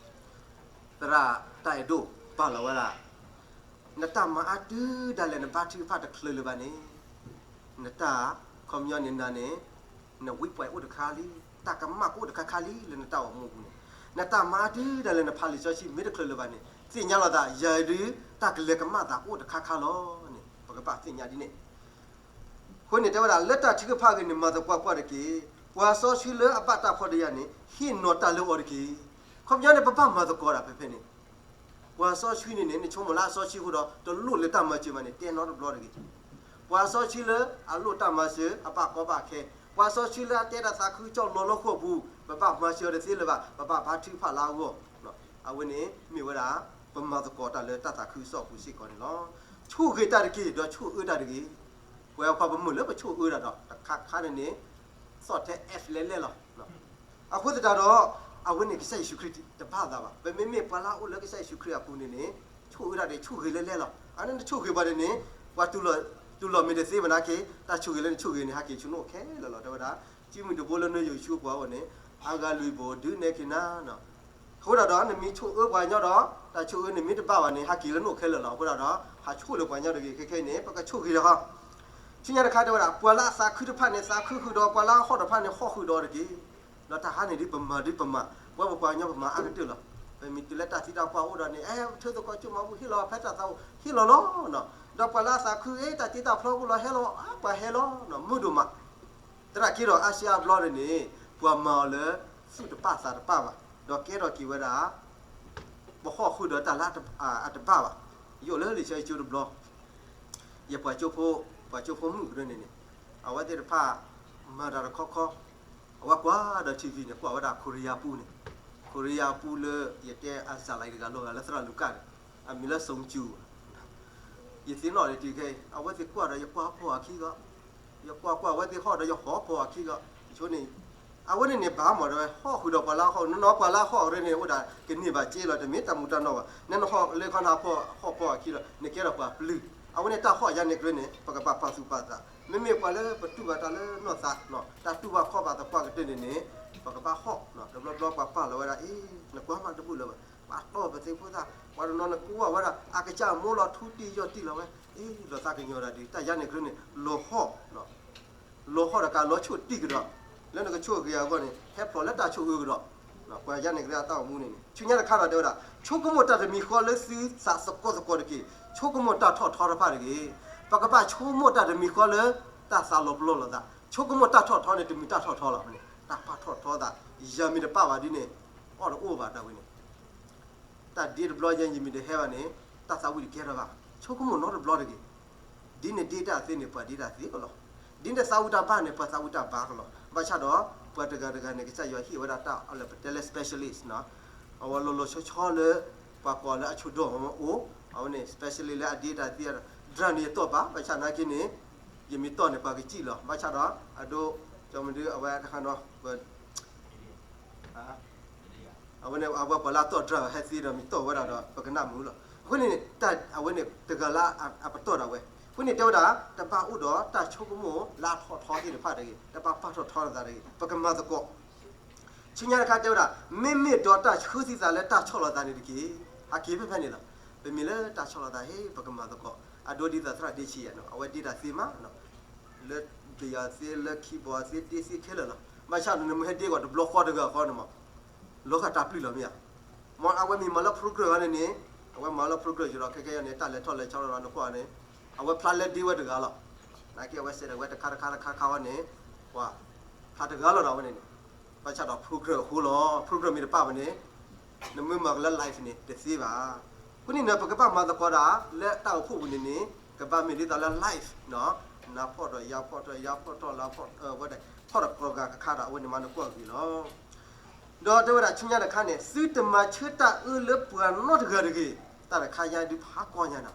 သရၣ်တၢ်အဲၣ်ဒိၣ်ပာ်လီၤဝဲဒၣ်, နတၢ်မၤအါတုၤဒၣ်လဲာ် နဘါထုကဖၣ်တချုးလၢၤဘၣ်န့ၣ်, နတၢ်ခီပညီန့ၣ်နၤန့ၣ် နဝံပှဲၤအိၣ်တခါလံ, တၢ်ကမၣ်ကအိၣ်တခါခါလံလၢနတၢ်အိၣ်မူအပူၤန့ၣ်, နတၢ်မၤအါတုၤဒၣ်လဲာ် နဖးလံာ်စီဆှံမ့ၢ်တချုးလၢၤဘၣ်န့ၣ် သ့ၣ်ညါလီၤသး ယၤဒုး တၢ်ကလဲၤကမၣ်သးကအိၣ်တခါခါလီၤန့ၣ် ပကဘၣ်သ့ၣ်ညါဒ်န့ၣ်. အဃိန့ၣ်တဲဝဲဒၣ် လၢတၢ်ထုကဖၣ်ဂ့ၤန့ၣ် မၤသပှၢ်ပှၢ်တက့ၢ်. ပှၤစီဆှံလၢအဘၣ်တၢ်ဖှီၣ်တယာ်န့ၣ် ဟ့ၣ်နီၤတၢ်လၢအီၤတက့ၢ်. ခီပညီန့ၣ် ပဘၣ်မၤသကိးတၢ်ဖဲဖဲန့ၣ် ပှၤစီဆှံန့ၣ်န့ၣ် နဆိကမိၣ်လၢအစီဆှံအဃိဒီး တလိၣ်လၢတၢ်မၤစၢၤဘၣ်န့ၣ် တဲနီတဘျီတဂ့ၤ. ပှၤစီဆှံလၢအလိၣ်တၢ်မၤစၢၤ အဘၣ်ကီဘၣ်ခဲ, ပှၤစီဆှံလၢအတဲတၢ်သးခုကၠီၣ်လီၤလၢဟီၣ်ခိၣ်အပူၤ ပဘၣ်မၤစၢၤအီၤတသ့လၢၤဘၣ်, ပဘၣ်ဘါထုကဖၣ်လၢအဂီၢ်. အဝဲန့ၣ်မ့ၢ်ဝဲဒၣ် ပမၤသကိးတၢ်လၢတၢ်သးခုကစီၣ်အပူၤစ့ၢ်ကီးန့ၣ်လီၤ. ဆိၣ်ဂ့ၤတၢ်တက့ၢ် ဒီးဆိၣ်အၢတၢ်တဂ့ၤ. ပှၤပှၤပမုာ်လၢပဆိၣ်အၢတၢ်ဒီး တခါခါန့ၣ်န့ၣ် သီၣ်ထဲ F လဲလဲလီၤ. အဃိသတးဒီး အဝဲန့ၣ်ကစၢ်ယ့ၣ်ၡူးခရံာ်တဘၣ်သးဘၣ်. ပမ့မ့ၢ်ပှၤလၢအအိၣ်လၢကစၢ်ယ့ၣ်ၡူးခရံာ်အပူၤန့ၣ်န့ၣ် ဆိၣ်အၢတၢ်န့ၣ် ဆိၣ်ဂ့ၤလဲလဲလီၤ. အန့ၣ်နဆိၣ်ဂ့ၤပှၤန့ၣ်န့ၣ် ပှၤတူၢ်လိာ်မ့ၢ်တသ့ဘၣ်နာ်က့ တၢ်ဆိၣ်ဂ့ၤလၢနဆိၣ်ဂ့ၤန့ၣ် ဟးက့ၤဆူနအိၣ်ခဲလၢာ်လီၤ. တဲဝဲဒၣ် စုမုၢ်တဘိလၢနယိာ်ဆူအပှၤအိၣ်န့ၣ် အဂၤလွံၢ်ဘိဒုးနဲၣ်က့ၤနၤ အဃိဒၣ်ဒီး နမ့ၢ်ဆိၣ်အၢပှၤကညီဒီး တၢ်ဆိၣ်အၢန့ၣ်မ့ၢ်တဘၣ်ဘၣ်န့ၣ် ဟးက့ၤလၢနအိၣ်ခဲလၢာ်လီၤ. အဃိဒၣ်ဒီး ဟးဆိၣ်လၢပှၤကညီတဂ့ၤ. ခဲခဲအံၤန့ၣ် ပကဆိၣ်ဂ့ၤဒီး ဆူညါတခါတဲဝဲဒၣ် ပှၤလၢအသးခုတဖၣ်န့ၣ် သးခုဃုာ်ဒီး ပှၤလၢအဟီၣ်တဖၣ်န့ၣ် ဟီၣ်ဃုာ်ဒီးတက့ၢ်. ဒီးတၢ်ဟါန့ၣ်ဒ်ပမၤဒ်ပမၤ ပဝဲပပှၤကညီပမၤအါကတၢၢ်လီၤ. ပမ့ၢ်တုၤလၢတၢ်သံတၢ်ပှၢ်အိၣ်ဒီးန့ၣ် အဲ ပထၢသကိးကၠိမၤဘူၣ်ဟ့ၣ်လီၤ ဖဲတၢ်သးအိၣ်ဟ့ၣ်လီၤလီၤ. ဒီးပှၤလၢအသးခု အဲ တၢ်သံတၢ်ပှၢ်အိၣ်လီၤဟဲလီၤ ပှၤဟဲလီၤ မုာ်ဒိၣ်မး. သရၣ်က့ဒီးအါစုအါဘျီန့ၣ်န့ၣ် ပှၤမၤအီၤလၢ သူၣ်တပာ်သးတပာ်ဘၣ်, ဒီးကဲထီၣ်က့ၤဝဲဒၣ် ပဟီၣ်ဃုာ်ဒီးတၢ်လၢအတဘၣ်ဘၣ်. ယအိၣ်လၢလံာ်စီဆှံကၠိတဘျီ, ယပှၤကၠိဖိ, ပှၤကၠိဖိမုၣ်ကရၢန့ၣ်န့ၣ် အဝဲသ့ၣ်တဖၣ် မၤတၢ်တခီခီ, အဝဲကွၢ်ဒီး TV န့ၣ် ကွၢ်ဝဲဒၣ်ခိရံယါပူန့ၣ်, ခိရံယါပူလၢ ယတဲအစၢ်လၢတဂၤလီၤဂာ်လၢသရၣ်လူၤကၣ်န့ၣ်, အမံၤလၢ စုံကျူ, ယသ့ၣ်နီၣ်န့ၣ်တုၤခဲအံၤ အဝဲသ့ၣ်ကွၢ်ဒီးယကွၢ်ဖီၣ်အခံဂီၢ်, ယကွၢ်ကွၢ်အဝဲသ့ၣ်ဟီၣ်ဒီးယဟီၣ်ဖီၣ်အခံဂီၢ်, ယဆိန့ၣ်, အဝဲန့ၣ်န့ၣ်ဘၣ်မးဒီး ဟီၣ်ဃုာ်ဒီးပှၤလၢဟီၣ်, နနီၢ်ပှၤလၢဟီၣ်ကရၢန့ၣ် အိၣ်ဒၣ်ကန့ၢ်ဘၣ်စ့လီၤ တမ့ၢ်တၢ်မူတၢ်နီၢ်ဘၣ်, နနဟီၣ်လၢခီနဟီၣ်ဖီၣ်အခံဒီး နကဲထီၣ်ပှၤပျုၢ်, အဝဲန့ၣ်တၢ်ဟီၣ်ယါန့ၣ်ကရၢန့ၣ် ပကဘၣ်ပာ်သူၣ်ပာ်သး, မ့မ့ၢ်ပှၤလၢပတူၢ်ဘၣ်တၢ်လၢနီၢ်သး, တၢ်တူၢ်ဘၣ်ခီၣ်ဘၣ်သပှၢ်ကတၢၢ်န့ၣ်န့ၣ်, ပကဘၣ်ဟီၣ်, တဘျီဘျီပှၤပာ်လီၤဝဲဒၣ်အံၤ, နကွၢ်မးတဘူၣ်လၢၤဘၣ်, ပ အတီၢ်ပသ့ဖိသၣ်, ပှၤတနီၤန့ၣ် ကဝီၤဝဲဒၣ် အကစၢ်အမိၢ်လီၤထူတံၢ်ယီၢ်တံၢ်လီၤဝဲ, အ့ လီၤသးကညီၤတၢ်ဒုး တၢ်ယါန့ၣ်ကြၢးန့ၣ် လီၤဟီၣ်, လီၤဟီၣ်ဒီးကလီၤဆိၣ်တံၢ်ကဒီး, လၢနကဆိၣ်ဂ့ၤအဂီၢ်န့ၣ် ဟဲဖျိးလၢတၢ်ဆိၣ်အၢကဒီး, ပှၤယါန့ၣ်ကြၢးအတၢ်အိၣ်မူန့ၣ်န့ၣ် ဆူညါတခါဒီးတဲဝဲဒၣ် ဆိကမိၣ်တၢ်တမံၤဃီလၢသုသးသကိးသကိးတက့ၢ်, ဆိကမိၣ်တၢ်ထီၣ်ထီတဖၣ်တဂ့ၤ, ပကဘၣ်ဆိကမိၣ်တၢ်တမံၤဃီလၢ တၢ်သးလီၤပလိာ်လိာ်သး, ဆိကမိၣ်တၢ်ထီၣ်ထီန့ၣ် တမုာ်တၢ်ထီၣ်ထီလီၤန့ၣ် တၢ်ပာ်ထီၣ်ထီသး, ယၤမ့ၢ်တပာ်ဘၣ်ဒ်န့ၣ် အီၣ်တအိၣ်ဘၣ်ဒၣ်ဝဲန့ၣ် တၢ်ဒ့တဘျီညါယမ့ၢ်တဟဲဘၣ်န့ၣ် တၢ်သးဝံၣ်တကဲထီၣ်ဘၣ်, ဆိကမိၣ်နီတဘျီတဂ့ၤ, ဒ်န့ၣ်ဒ့တၢ်သ့န့ၣ် ပှၤဒ့တၢ်သ့ကလီၤ, ဒ်န့ၣ်သးဝံၣ်တၢ်ဘါန့ၣ် ပှၤသးဝံၣ်တၢ်ဘါကလီၤ, ဘၣ်ဆၣ်ဒီး ပှၤတဂၤတဂၤန့ၣ် ကစၢ်ယွၤဟ့ၣ်ဝဲဒၣ်တၢ်အီၤလၢပတဲလၢ specialist နီၤ, အဝဲလီၤလီၤဆီဆီလၢ ပှၤကိးလၢအဆိဒိၣ်အီၤအိၣ်, အဝဲန့ၣ် specialist လၢအဒ့တၢ်သ့, ဒြၢန့ၣ်ယတီၢ်ဘၣ်, ဘၣ်ဆၣ်နာ်က့န့ၣ် ယမ့ၢ်တီၢ်န့ၣ် ပှၤကစံၣ်လီၤ, ဘၣ်ဆၣ်ဒီး အဒိ ကၠီမဒုအဝဲတခါနီၤ အဝဲန့ၣ် အဝဲပှၤလၢအတီၢ်တြၢ်ဟဲသ့ဒီးမ့ၢ်တီၢ်ဝဲဒၣ်ဒီး ပကနၣ်မုာ်လီၤ. အဃိန့ၣ် အဝဲန့ၣ်တဂၤလၢအပတီၢ်ဒၣ်ဝဲ. အဃိန့ၣ်တဲဝဲဒၣ် တဘၣ်အိၣ်ဒီးတၢ်ဆိကမိၣ်လၢအထီၣ်ထီသ့ၣ်တဖၣ်တဂ့ၤ, တဘၣ်ပာ်ထီၣ်ထီသးတဂ့ၤ, ပကမၤသကိး ဆူညါတခါတဲဝဲဒၣ် မ့မ့ၢ်ဒီးတၢ်ဆှၢသံသးလၢတၢ်ဆီၣ်လီၤသးန့ၣ်တက့ၢ်. ဟးက့ၤဖဲဖဲန့ၣ်လီၤ. ပမ့ၢ်လၢတၢ်ဆီၣ်လီၤသး ဟ့ၣ် ပကမၤသကိး အဒိဒ်သိးသရၣ်ဒ့ဆံးယၤနီၤ, အဝဲဒ့တၢ်သ့မးနီၤ, လၢ bass သ့ လၢ keyboard သ့ ဒ့သ့ခဲလၢာ်လီၤ. ဘၣ်ဆၣ်နမ့ၢ်ဟဲဒ့ကွၢ်တဘျီဃီတဂၤဃီန့ၣ်မး လီၤဂာ်တၢ်ပျုၢ်လီၤမ့ၢ်ဧါ. မ်အဝဲမ့ၢ်မၤလၢ program ဝဲန့ၣ်န့ၣ်, အဝဲမၤလၢ program ယံၤဒီး ခဲကဲယၤန့ၣ် တၢ်လဲၤထီၣ်လဲၤဆီဒီးနကွၢ်န့ၣ်, အဝဲဖျါလၢဒ့ဝဲတဂၤလီၤ. နာ်က့အဝဲစဲးဒီးဝဲတခါတခါတခါတခါဝဲန့ၣ်, ပှၤ ဖျါတဂၤလီၤဒီးအဝဲန့ၣ်န့ၣ်, ဘၣ်ဆၣ်ဒီး program အဃိလီၤ. program မ့ၢ်တပာ်ဘၣ်န့ၣ် နမ့ၢ်မၤကလၢ live န့ၣ် တသ့ဘၣ်. အဃိန့ၣ် ပကဘၣ်မၤသကိးဒၣ် လၢတၢ်အိၣ်ဖှိၣ်ပူၤန့ၣ်န့ၣ် ကဘၣ်မ့ၢ်ဒ်သိးလၢ live နီၤ, နၤဖီၣ်ဒီးယၤဖီၣ်ဒီးယၤဖီၣ်ထီၣ်လၢ ဝဲဒၣ် ထီၣ်ဒီးကီၢ်ဂၤကခါဒီး အဝဲန့ၣ်မၤနကွၢ်ဂ့ၤလီၤ. ဒီးတဲဝဲဒၣ်ဆူညါတခါန့ၣ် သုတမၤဆၢတၢ်အၢလၢပှၤနီတဂၤတဂ့ၤ. တၢ်တခါညါဒုးဖးကီညါနီၤ,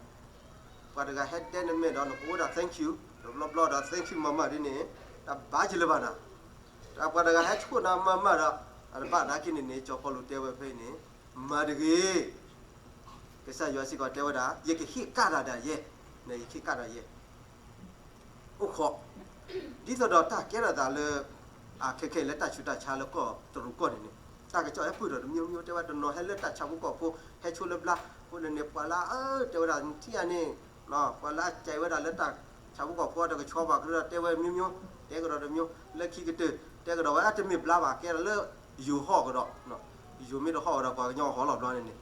ပှၤတဂၤဟဲဒဲနမဲာ်ဒီးနကအိၣ်ဒၣ် thank you တဘျီဘျီဒီး thank you မၤမၤဒ်န့ၣ် တၢ်ဘၣ်ကလၢၤဘၣ်နၤ. ပှၤတဂၤဟဲဆိၣ်နၤမၤမၤဒီး အတဘၣ်နာ်က့န့ၣ်န့ၣ် စီၤပီလူးတဲဝဲဖဲအံၤန့ၣ် မၤတဂ့ၤ. ကစၢ်ယွၤစ့ၢ်ကီးတဲဝဲဒၣ် ယကဟ့ၣ်ကၣ်တၢ်ဒီးယဲ, ယကဟ့ၣ်ကၣ်ဒီးယဲ အိၣ်ခိး, ဒ်သိးဒီးတၢ်ကဲထီၣ်သးလၢ အခဲခဲအံၤလၢတၢ်ဆူးတၢ်ဆါလၢကီၢ်တရူးကီၢ်န့ၣ်န့ၣ် တၢ်ကစီၣ်ဟဲပၢၢ်ထီၣ်တမျိုးမျိုး တဲဝဲတနီၤဟဲလၢတၢ်ဆၣ်ဖိကီၢ်ဖိ ဟဲဆိလၢဘျါ, အဃိန့ၣ်န့ၣ် ပှၤလၢအ တဲဝဲဒၣ်ထံၣ်ဧါန့ၣ် ပှၤလၢအကဲဝဲဒၣ်လၢတၢ်ဆၣ်ဖိကီၢ်ဖိဒီးကဆှီပှၤကရၢတဲဝဲတမျိုးမျိုး, တဲကဒီးတမျိုး လၢခံကတၢၢ် တဲကဒီးဝဲအတမ့ၢ်ဘျါဘၣ် ကဲဒၣ်လၢယိၤဟီၣ်ကဒီး ယိၤမ့ၢ်တဟီၣ်ကဒီး ပှၤကညီဟီၣ်လီၤဘျီန့ၣ်န့ၣ်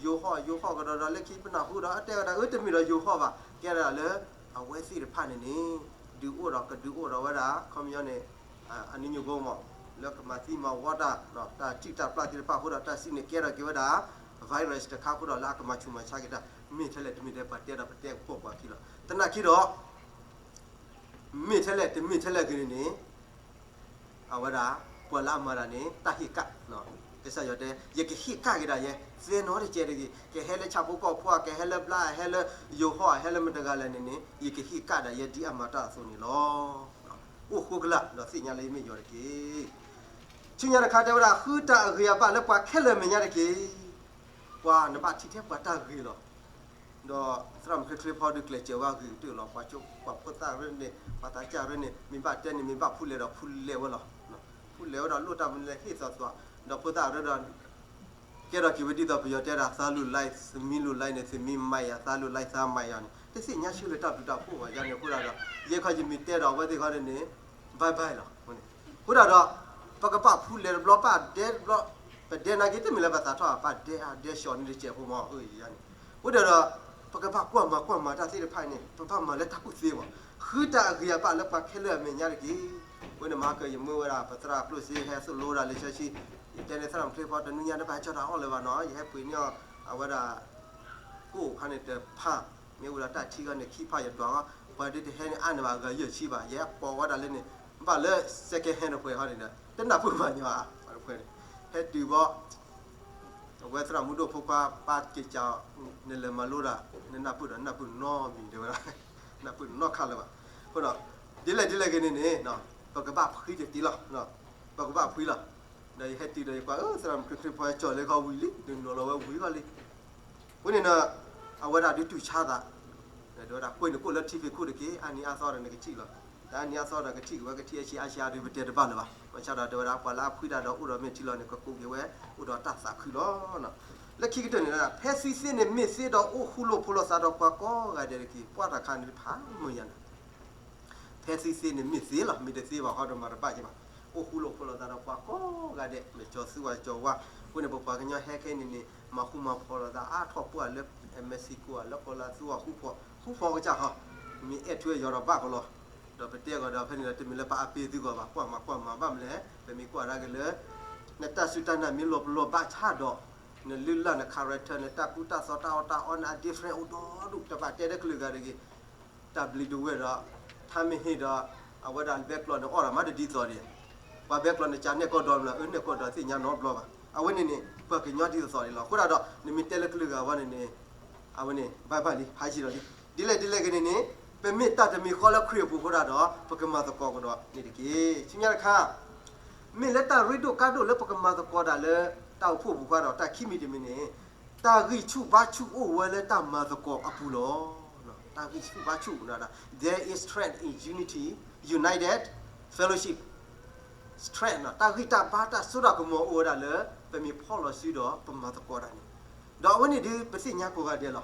ယိၤဟီၣ် ယိၤဟီၣ်ကဒီးဒီး လၢခံပနၢ်ဟူဒီး အတဲဝဲဒၣ် အၢ တမ့ၢ်ဒီးယိၤဟီၣ်ဘၣ် ကဲဒၣ်လၢ အဝဲသ့ၣ်တဖၣ်န့ၣ်န့ၣ် ဒုးအိၣ်ဒီးကဒုးအိၣ်ဒီးဝဲဒၣ် ခီပညီန့ၣ် အနံၣ်ညိၣ်ဘိမး လၢကမၤသံမၤဝီတၢ် တၢ်ထံၣ်တၢ်ပျၢ်သ့ၣ်တဖၣ်အဃိဒီး တၢ်စံးန့ၣ် ကဲထီၣ်က့ၤဝဲဒၣ် virus တခါအဃိဒီး လၢအကမၤဆူးမၤဆါက့ၤတၢ် မ့ၢ်ထဲလဲၣ်တမ့ၢ်ထဲလဲၣ် ပှၤတဲဒီးပတဲကပိာ်ပှၤခံလီၤ. သနာ်က့ဒီး မ့ၢ်ထဲလဲၣ်တမ့ၢ်ထဲလဲၣ်ဂ့ၤန့ၣ်န့ၣ် အဝဲဒၣ် ပှၤလၢအမၤတၢ်န့ၣ် တၢ်ဟ့ၣ်ကၣ်, ကစၢ်ယွၤတဲ ယကဟ့ၣ်ကၣ်က့ၤဒၣ်ယဲ သ့နီတစဲးတဂ့ၤ, ကဟဲလၢဆၣ်ဖိကီၢ်ဖိဧါ ကဟဲလၢဘျါ ဟဲလၢယိၤဟီၣ် ဟဲလၢမတဂၤလဲၣ်န့ၣ်န့ၣ် ယကဟ့ၣ်ကၣ်ဒၣ်ယဲဒ်အမၤတၢ်အသိးန့ၣ်လီၤ. အိၣ်ဃိကလာ်ဒီးသ့ၣ်ညါလၢယမ့ၢ်ယွၤတက့ၢ်. ဆူညါတခါတဲဝဲဒၣ် ဃုတၢ်အဂ့ၤအဘၣ်လၢပှၤခဲလၢာ်အမဲာ်ညါတက့ၢ်. ပှၤနဘၣ်ထံၣ်ထဲပှၤတၢ်ဂ့ၤလီၤ. ဒီးသရၣ်မုၣ်ချ့ချ့ဖီဒုးကျဲးစၢးဝဲအဂ့ၤကတၢၢ်လီၤ. ပှၤကၠိပှၤဖိသၣ်ရၢန့ၣ် ပှၤသးစၢ်ရၢန့ၣ် မ့ၢ်ဘၣ်တဲန့ၣ် မ့ၢ်ဘၣ်ဖူလဲၤဒီးဖူလဲၤဝဲလီၤ. ဖူလဲၤဝဲဒီးလိၣ်တၢ်မနုၤလဲၣ်ဟ့ၣ်သီသီ, ဒီးဖိသၣ်ရၢဒီး ကဲထီၣ်က့ၤဝဲဒ်သိးပယီၤတဲဒၣ် သးလူၤ like သမံလူၤ like န့ၣ် သမံမၤယၤ သးလူၤ like သးမၤယၤန့ၣ် တသ့ၣ်ညါဆၢလၢတၢ်ဘျုးတၢ်ဖှိၣ်ဘၣ်ယၤန့ၣ် အဃိဒၣ်ဒီး ယဲခီယမ့ၢ်တဲဒီးအဝဲသ့ၣ်ခီန့ၣ်န့ၣ် bye bye လီၤ. အဃိဒၣ်ဒီး ပကဘၣ်ဖူလဲၤတဘျီ ပဒဲတဘျီ ပဒဲနာ်က့တမ့ၢ်လၢပသးထီၣ် ပဒဲအဒဲ short န့ၣ်တစဲးဖိမး အၢယၤန့ၣ် အဃိဒၣ်ဒီး ပကဘၣ်ကွၢ်မၤကွၢ်မၤတၢ်သ့ၣ်တဖၣ်န့ၣ် ပဘၣ်မၤလၢတၢ်ကူၣ်သ့မး ဃုတၢ်အဂ့ၤအဘၣ်လၢပှၤခဲလၢာ်အမဲာ်ညါတက့ၢ်. အဃိန့ၣ်မၤကၢယမုၢ်ဝဲဒၣ် ပသရၣ်ကျိၣ်စ့ဟဲသိၣ်လိဝဲဒၣ်လံာ်စီဆှံ ယတဲန့ၢ်သရၣ်မုၣ်ချ့ဖီတနွံညါတဘၣ်ဟဲကၠီတၢ်အီၣ်လၢၤဘၣ်နီၤ ယဟဲပှ့ၤန့ၢ်အီၤ အဝဲဒၣ် ကိၣ်ခါန့ၣ်တဖၣ် မ့ၢ်ဝဲဒၣ်တၢ်ထံဂီၢ်န့ၣ် ခံဖၣ်ယဒွးအီၤ ပှၤဒ်တဟဲန့ၣ်အါန့ၢ်ဘၣ်အဂၤယဲၢ်ဆံဘၣ် ယဟဲပိာ်ဝဲဒၣ်လၢန့ၣ် ဘၣ်လၢ second hand တပှဲၤဟီန့ၣ်ဒီး တနၢ်ပၢၢ်ဘၣ်ညီဧါ ပှၤတပှဲၤန့ၣ် ဟဲတုၤဘီ အဝဲသရၣ်မုၣ်ဒိၣ်ဖိခွါ ပၢ်က့ၤကး နလဲၤမၤလိတၢ် နနၢ်ပၢၢ်ဒီးနနၢ်ပၢၢ်နီတမံၤတဲဝဲဒၣ် နၢ်ပၢၢ်နီတခါလၢၤဘၣ်. အဃိဒီး ဒ်လဲၣ်ဒ်လဲၣ်ဂ့ၤန့ၣ်န့ၣ် ပကဘၣ်ဖှံတတ့လီၤ ပကဘၣ်ဖှံလီၤ. ဒီးယဟဲတုၤဒီးယကွၢ် အၢ သရၣ်မုၣ်ချ့ချ့ဖီဟဲကၠီၤလၢခီဝံၤလံ နနီၤလီၤဝဲဝံၤဂီၢ်လံ အဃိန့ၣ်ဒီး အဝဲဒၣ်ဒုးတူၢ်ဆါသး ဒီးဝဲဒၣ်ကွဲးနကိာ်လၢထံဖံးခိၣ်တက့ၢ် အါနံၤအါသီဒီးနကထံၣ်လီၤ. တၢ်အါနံၤအါသီဒီးကထံၣ်က့ၤဝဲကထံၣ်အဆံးအါဆံးအါဒုးပတဲတဘၣ်လၢၤဘၣ်. ဘၣ်ဆၣ်ဒီးတဲဝဲဒၣ် ပှၤလၢအဖှံတၢ်ဒီးအိၣ်ဒီးမဲာ်ထံလီၤန့ၣ် ကကိးက့ၤဝဲ အိၣ်ဒီးတၢ်သးခုလီၤ. လၢခံကတၢၢ်န့ၣ် ဖဲသုသ့န့ၣ်မ့ၢ်သ့ဒီး အိၣ်ဃူလိာ်ဖိးလိာ်သးဒီးပှၤကိးဂၤဒဲးတက့ၢ်. ပှၤတၢ်ခါန့ၣ်တဖၣ်မုာ်ယၤန့ၣ် ဖဲသုသ့န့ၣ်မ့ၢ်သ့လီၤ. မ့ၢ်တသ့ဘၣ်ဃီဒီး မၤတဘၣ်က့ၤဘၣ်. အိၣ်ဃူလိာ်ဖိးလိာ်သးဒီးပှၤကိးဂၤဒဲး, မ့ၢ်ကၠီၤသူအကၠီၤဝါ, အဃိန့ၣ် ပပှၤကညီဟဲခဲအံၤန့ၣ်န့ၣ် မၤဃူမၤဖိးလိာ်သးအါထီၣ်ပှၢ်လၢ Mexico ဧါ, လၢကီၢ်လၢသူအဃူဖိး, ဃူဖိးကစၢ်ဃီ, မ့ၢ်အဲၣ်ထူအဲၣ်ယွၤဒီးဘၣ်ကီးလီၤ. ဒီးပတဲကီးဒီးဖဲန့ၣ်ဒီး တမ့ၢ်လၢပအပ့ၤသုကီးဘၣ်, ကွၢ်မၤကွၢ်မၤဘၣ်မလဲၣ်, ပမ့ၢ်ကွၢ်ဒၣ်က့ၤလၢ နတၢ်စူၢ်တၢ်နာ်မ့ၢ်လီၤပလိာ်ဘၣ်ဆၣ်ဒီး နလုၢ်လၢ်န character နတၢ်ကူတၢ်သိးတၢ်အီၣ်တၢ်အီန့ၣ် အ different အိၣ်ဒီဒူၣ်, တဘၣ်တဲလၢကလုာ်ဂၤတဂ့ၤ. တၢ်ဘျံးဒဝဲၢ်ဒီး ထါမ့ၢ်ဟ့ၣ်ဒီး အဝဲဒၣ်ဘဲကျီးန့ၣ် အီၣ်ဒီးမးတဒ်သိးဒံး, ပှၤဘဲကျီးန့ၣ် ကးနဲၣ်ကီၢ်ဒီးမနုၤ အၢနဲၣ်ကီၢ်ဒီးသ့ၣ်ညါနီတဘျီဘၣ်. အဝဲန့ၣ်န့ၣ် ပှၤကညီဒ်သိးသိးန့ၣ်လီၤ. အဃိဒၣ်ဒီး နမ့ၢ်တဲလၢကလုာ်ဂၤဝဲန့ၣ်န့ၣ် အဝဲန့ၣ် ဘၣ်ဘၣ်လံ ဟးဆံးဒီးလံ. ဒ်လဲၣ်ဒ်လဲၣ်ဂ့ၤန့ၣ်န့ၣ် ပမ့ၢ်တၢ်တမံၤဃီလၢခရံာ်အပူၤအဃိဒၣ်ဒီး ပကမၤသကိးကဒီးန့ၣ်တက့ၢ်. ဆူညါတခါ မ့ၢ်လၢတၢ်ရ့ဒိၣ်ကါဒိၣ်လၢပကမၤသကိးဒၣ်လၢတၢ်အိၣ်ဖှိၣ်ပူၤဃီဒီး တၢ်ခံမံၤတမံၤန့ၣ် တၢ်ဂံၢ်ဆူၣ်ဘါဆူၣ်အိၣ်ဝဲလၢတၢ်မၤသကိးအပူၤလီၤ. တၢ်ဂံၢ်ဆူၣ်ဘါဆူၣ် there is strength in unity, united fellowship, strength တၢ်ဂံၢ်တၢ်ဘါတၢ်စိတၢ်ကမီၤအိၣ်ဝဲဒၣ်လၢ ပမ့ၢ်ဖီၣ်လီၤစုဒီးပမၤသကိးတၢ်န့ၣ်, ဒီးအဝဲန့ၣ်ဒုးပသ့ၣ်ညါကိးဂၤဒဲးလီၤ.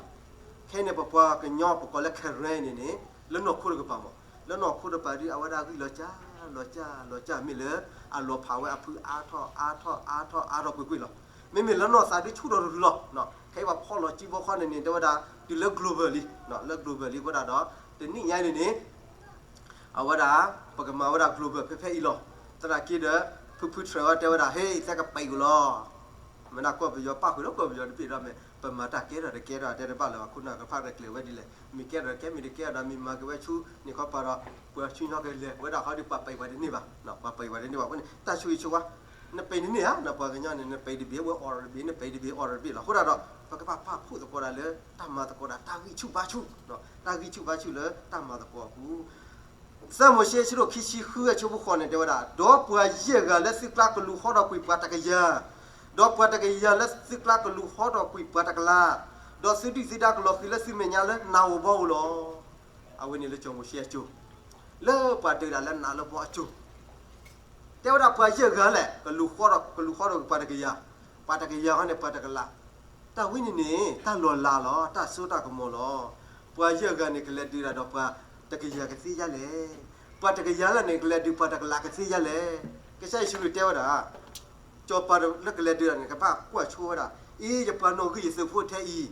ခဲအံၤန့ၣ် ပပှၤကညီပကိးလၢ Karen န့ၣ်န့ၣ် လၢနီၢ်ခိတကပၤမး, လၢနီၢ်ခိတကပၤဒုး အဝဲဒၣ်ဂံၢ်လီၤကၢ် လီၤကၢ် လီၤကၢ် မ့ၢ်လၢအလီၤဖးဝဲအဖုအါထီၣ်အါထီၣ်အါထီၣ်အါထီၣ်ကွ့ၢ်ကွ့ၢ်လီၤ. မ့မ့ၢ်လၢနီၢ်သးဒုးဆူၣ်ထီၣ်တရူးလီၤ. ခဲအံၤပှၤဖီၣ်လီၤစုဘီခီန့ၣ်န့ၣ် တဲဝဲဒၣ် တုၤလၢ global လံ, လၢ global လံအဃိဒၣ်ဒီး တနံၣ်ညါအံၤန့ၣ်န့ၣ် အဝဲဒၣ် ပကမၤဝဲဒၣ် global ဖဲဖဲအံၤလီၤ. သနာ်က့ဒီး ဖုဖု Trump အီၤတဲဝဲဒၣ် ဟ့ၣ် သဲကပံာ်ကွံာ်လီၤ. မ့ၢ်ဒၣ်ကီၢ်ပယီၤပၣ်ဃုာ်ဒီးကီၢ်ပယီၤတဘ့ၣ်ဒီး မ့ၢ်ပမၤတၢ်ကဲထီၣ်တကဲထီၣ်တဲတဘၣ်လၢၤဘၣ် ခိၣ်နၢ်ကဖၣ်ရဲၣ်ကျဲၤဝဲဒ်လဲၣ် မ့ၢ်ကဲထီၣ်တကဲမ့ၢ်တကဲဒီး မ့ၢ်မၤက့ၤဝဲဆူန့ၣ်ခီပၤဒီး ပှၤဆူညါကလဲၤဝဲဒၣ်ဃီဒီး ပှၤပံာ်ပှၤတန့ၢ်ဘၣ်, ပှၤပံာ်ပှၤတန့ၢ်ဘၣ်အဃိန့ၣ် တၢ်ဆိၣ်ဂ့ၤဆိၣ်ဝါ နပံာ်တန့ၢ်ဧါ, ပှၤကညီန့ၣ် နပံာ်တဘ့ၣ် ဝဲအီၤတဘ့ၣ် နပံာ်တဘ့ၣ်အီၤတဘ့ၣ်လီၤ. အဃိဒၣ်ဒီး ပကဘၣ်ပာ်ဖှိၣ်သကိးဒၣ်လၢတၢ်မၤသကိးဒၣ် တၢ်ဂံၢ်ဆူၣ်ဘါဆူၣ်, တၢ်ဂံၢ်ဆူၣ်ဘါဆူၣ်လၢတၢ်မၤသကိးအပူၤ သၢမိၤၡ့အဆၢဒိၣ်ခံဆံဃုအဆၢဖိဃိးန့ၣ် တဲဝဲဒၣ်, ဒီးပှၤယဲၢ်ဂၤလၢသုကျါကလူၤဟီထီၣ်ကွံာ်ပှၤတကယၤ, ဒီးပှၤတကယၤလၢသုကျါကလူၤဟီထီၣ်ကွံာ်ပှၤတကလး, ဒီးသုဒုၣ်သုဒါကလီၤဃံၤလၢသုမဲာ်ညါလၢနးဧိၤဘီဧိၤလီၤ. အဝဲန့ၣ်လၢစီၤမိၤၡ့အစိၤ, လၢပှၤဒုးတၢ်လၢနးလၢဘီအစိၤ တဲဝဲဒၣ်ပှၤယဲၢ်ဂၤလဲၣ် ကလူၤဃီဒီး ကလူၤဃီဒီးပှၤတကယၤ, ပှၤတကယၤဟီန့ၣ် ပှၤတကလး, တၢ်ဝဲန့ၣ်န့ၣ် တၢ်လီၤလးလီၤ တၢ်စိတၢ်ကမီၤလီၤ. ပှၤယဲၢ်ဂၤန့ၣ် ကလဲၤဒုးတၢ်ဒီးပှၤတကယၤကသ့ဒ်လဲၣ်. ပှၤတကယၤလၢန့ၣ် ကလဲၤဒုးပှၤတကလးကသ့ဒ်လဲၣ်. ကစၢ်ယ့ၣ်ၡူးခရံာ်တဲဝဲဒၣ် စီၤပၤလၢကလဲၤဒုးတၢ်န့ၣ် ကဘၣ်ကွၢ်ဆိဝဲဒၣ်, အ့ ယပှၤနီၣ်ဂံၢ်ယသုးဖိထဲအံၤ,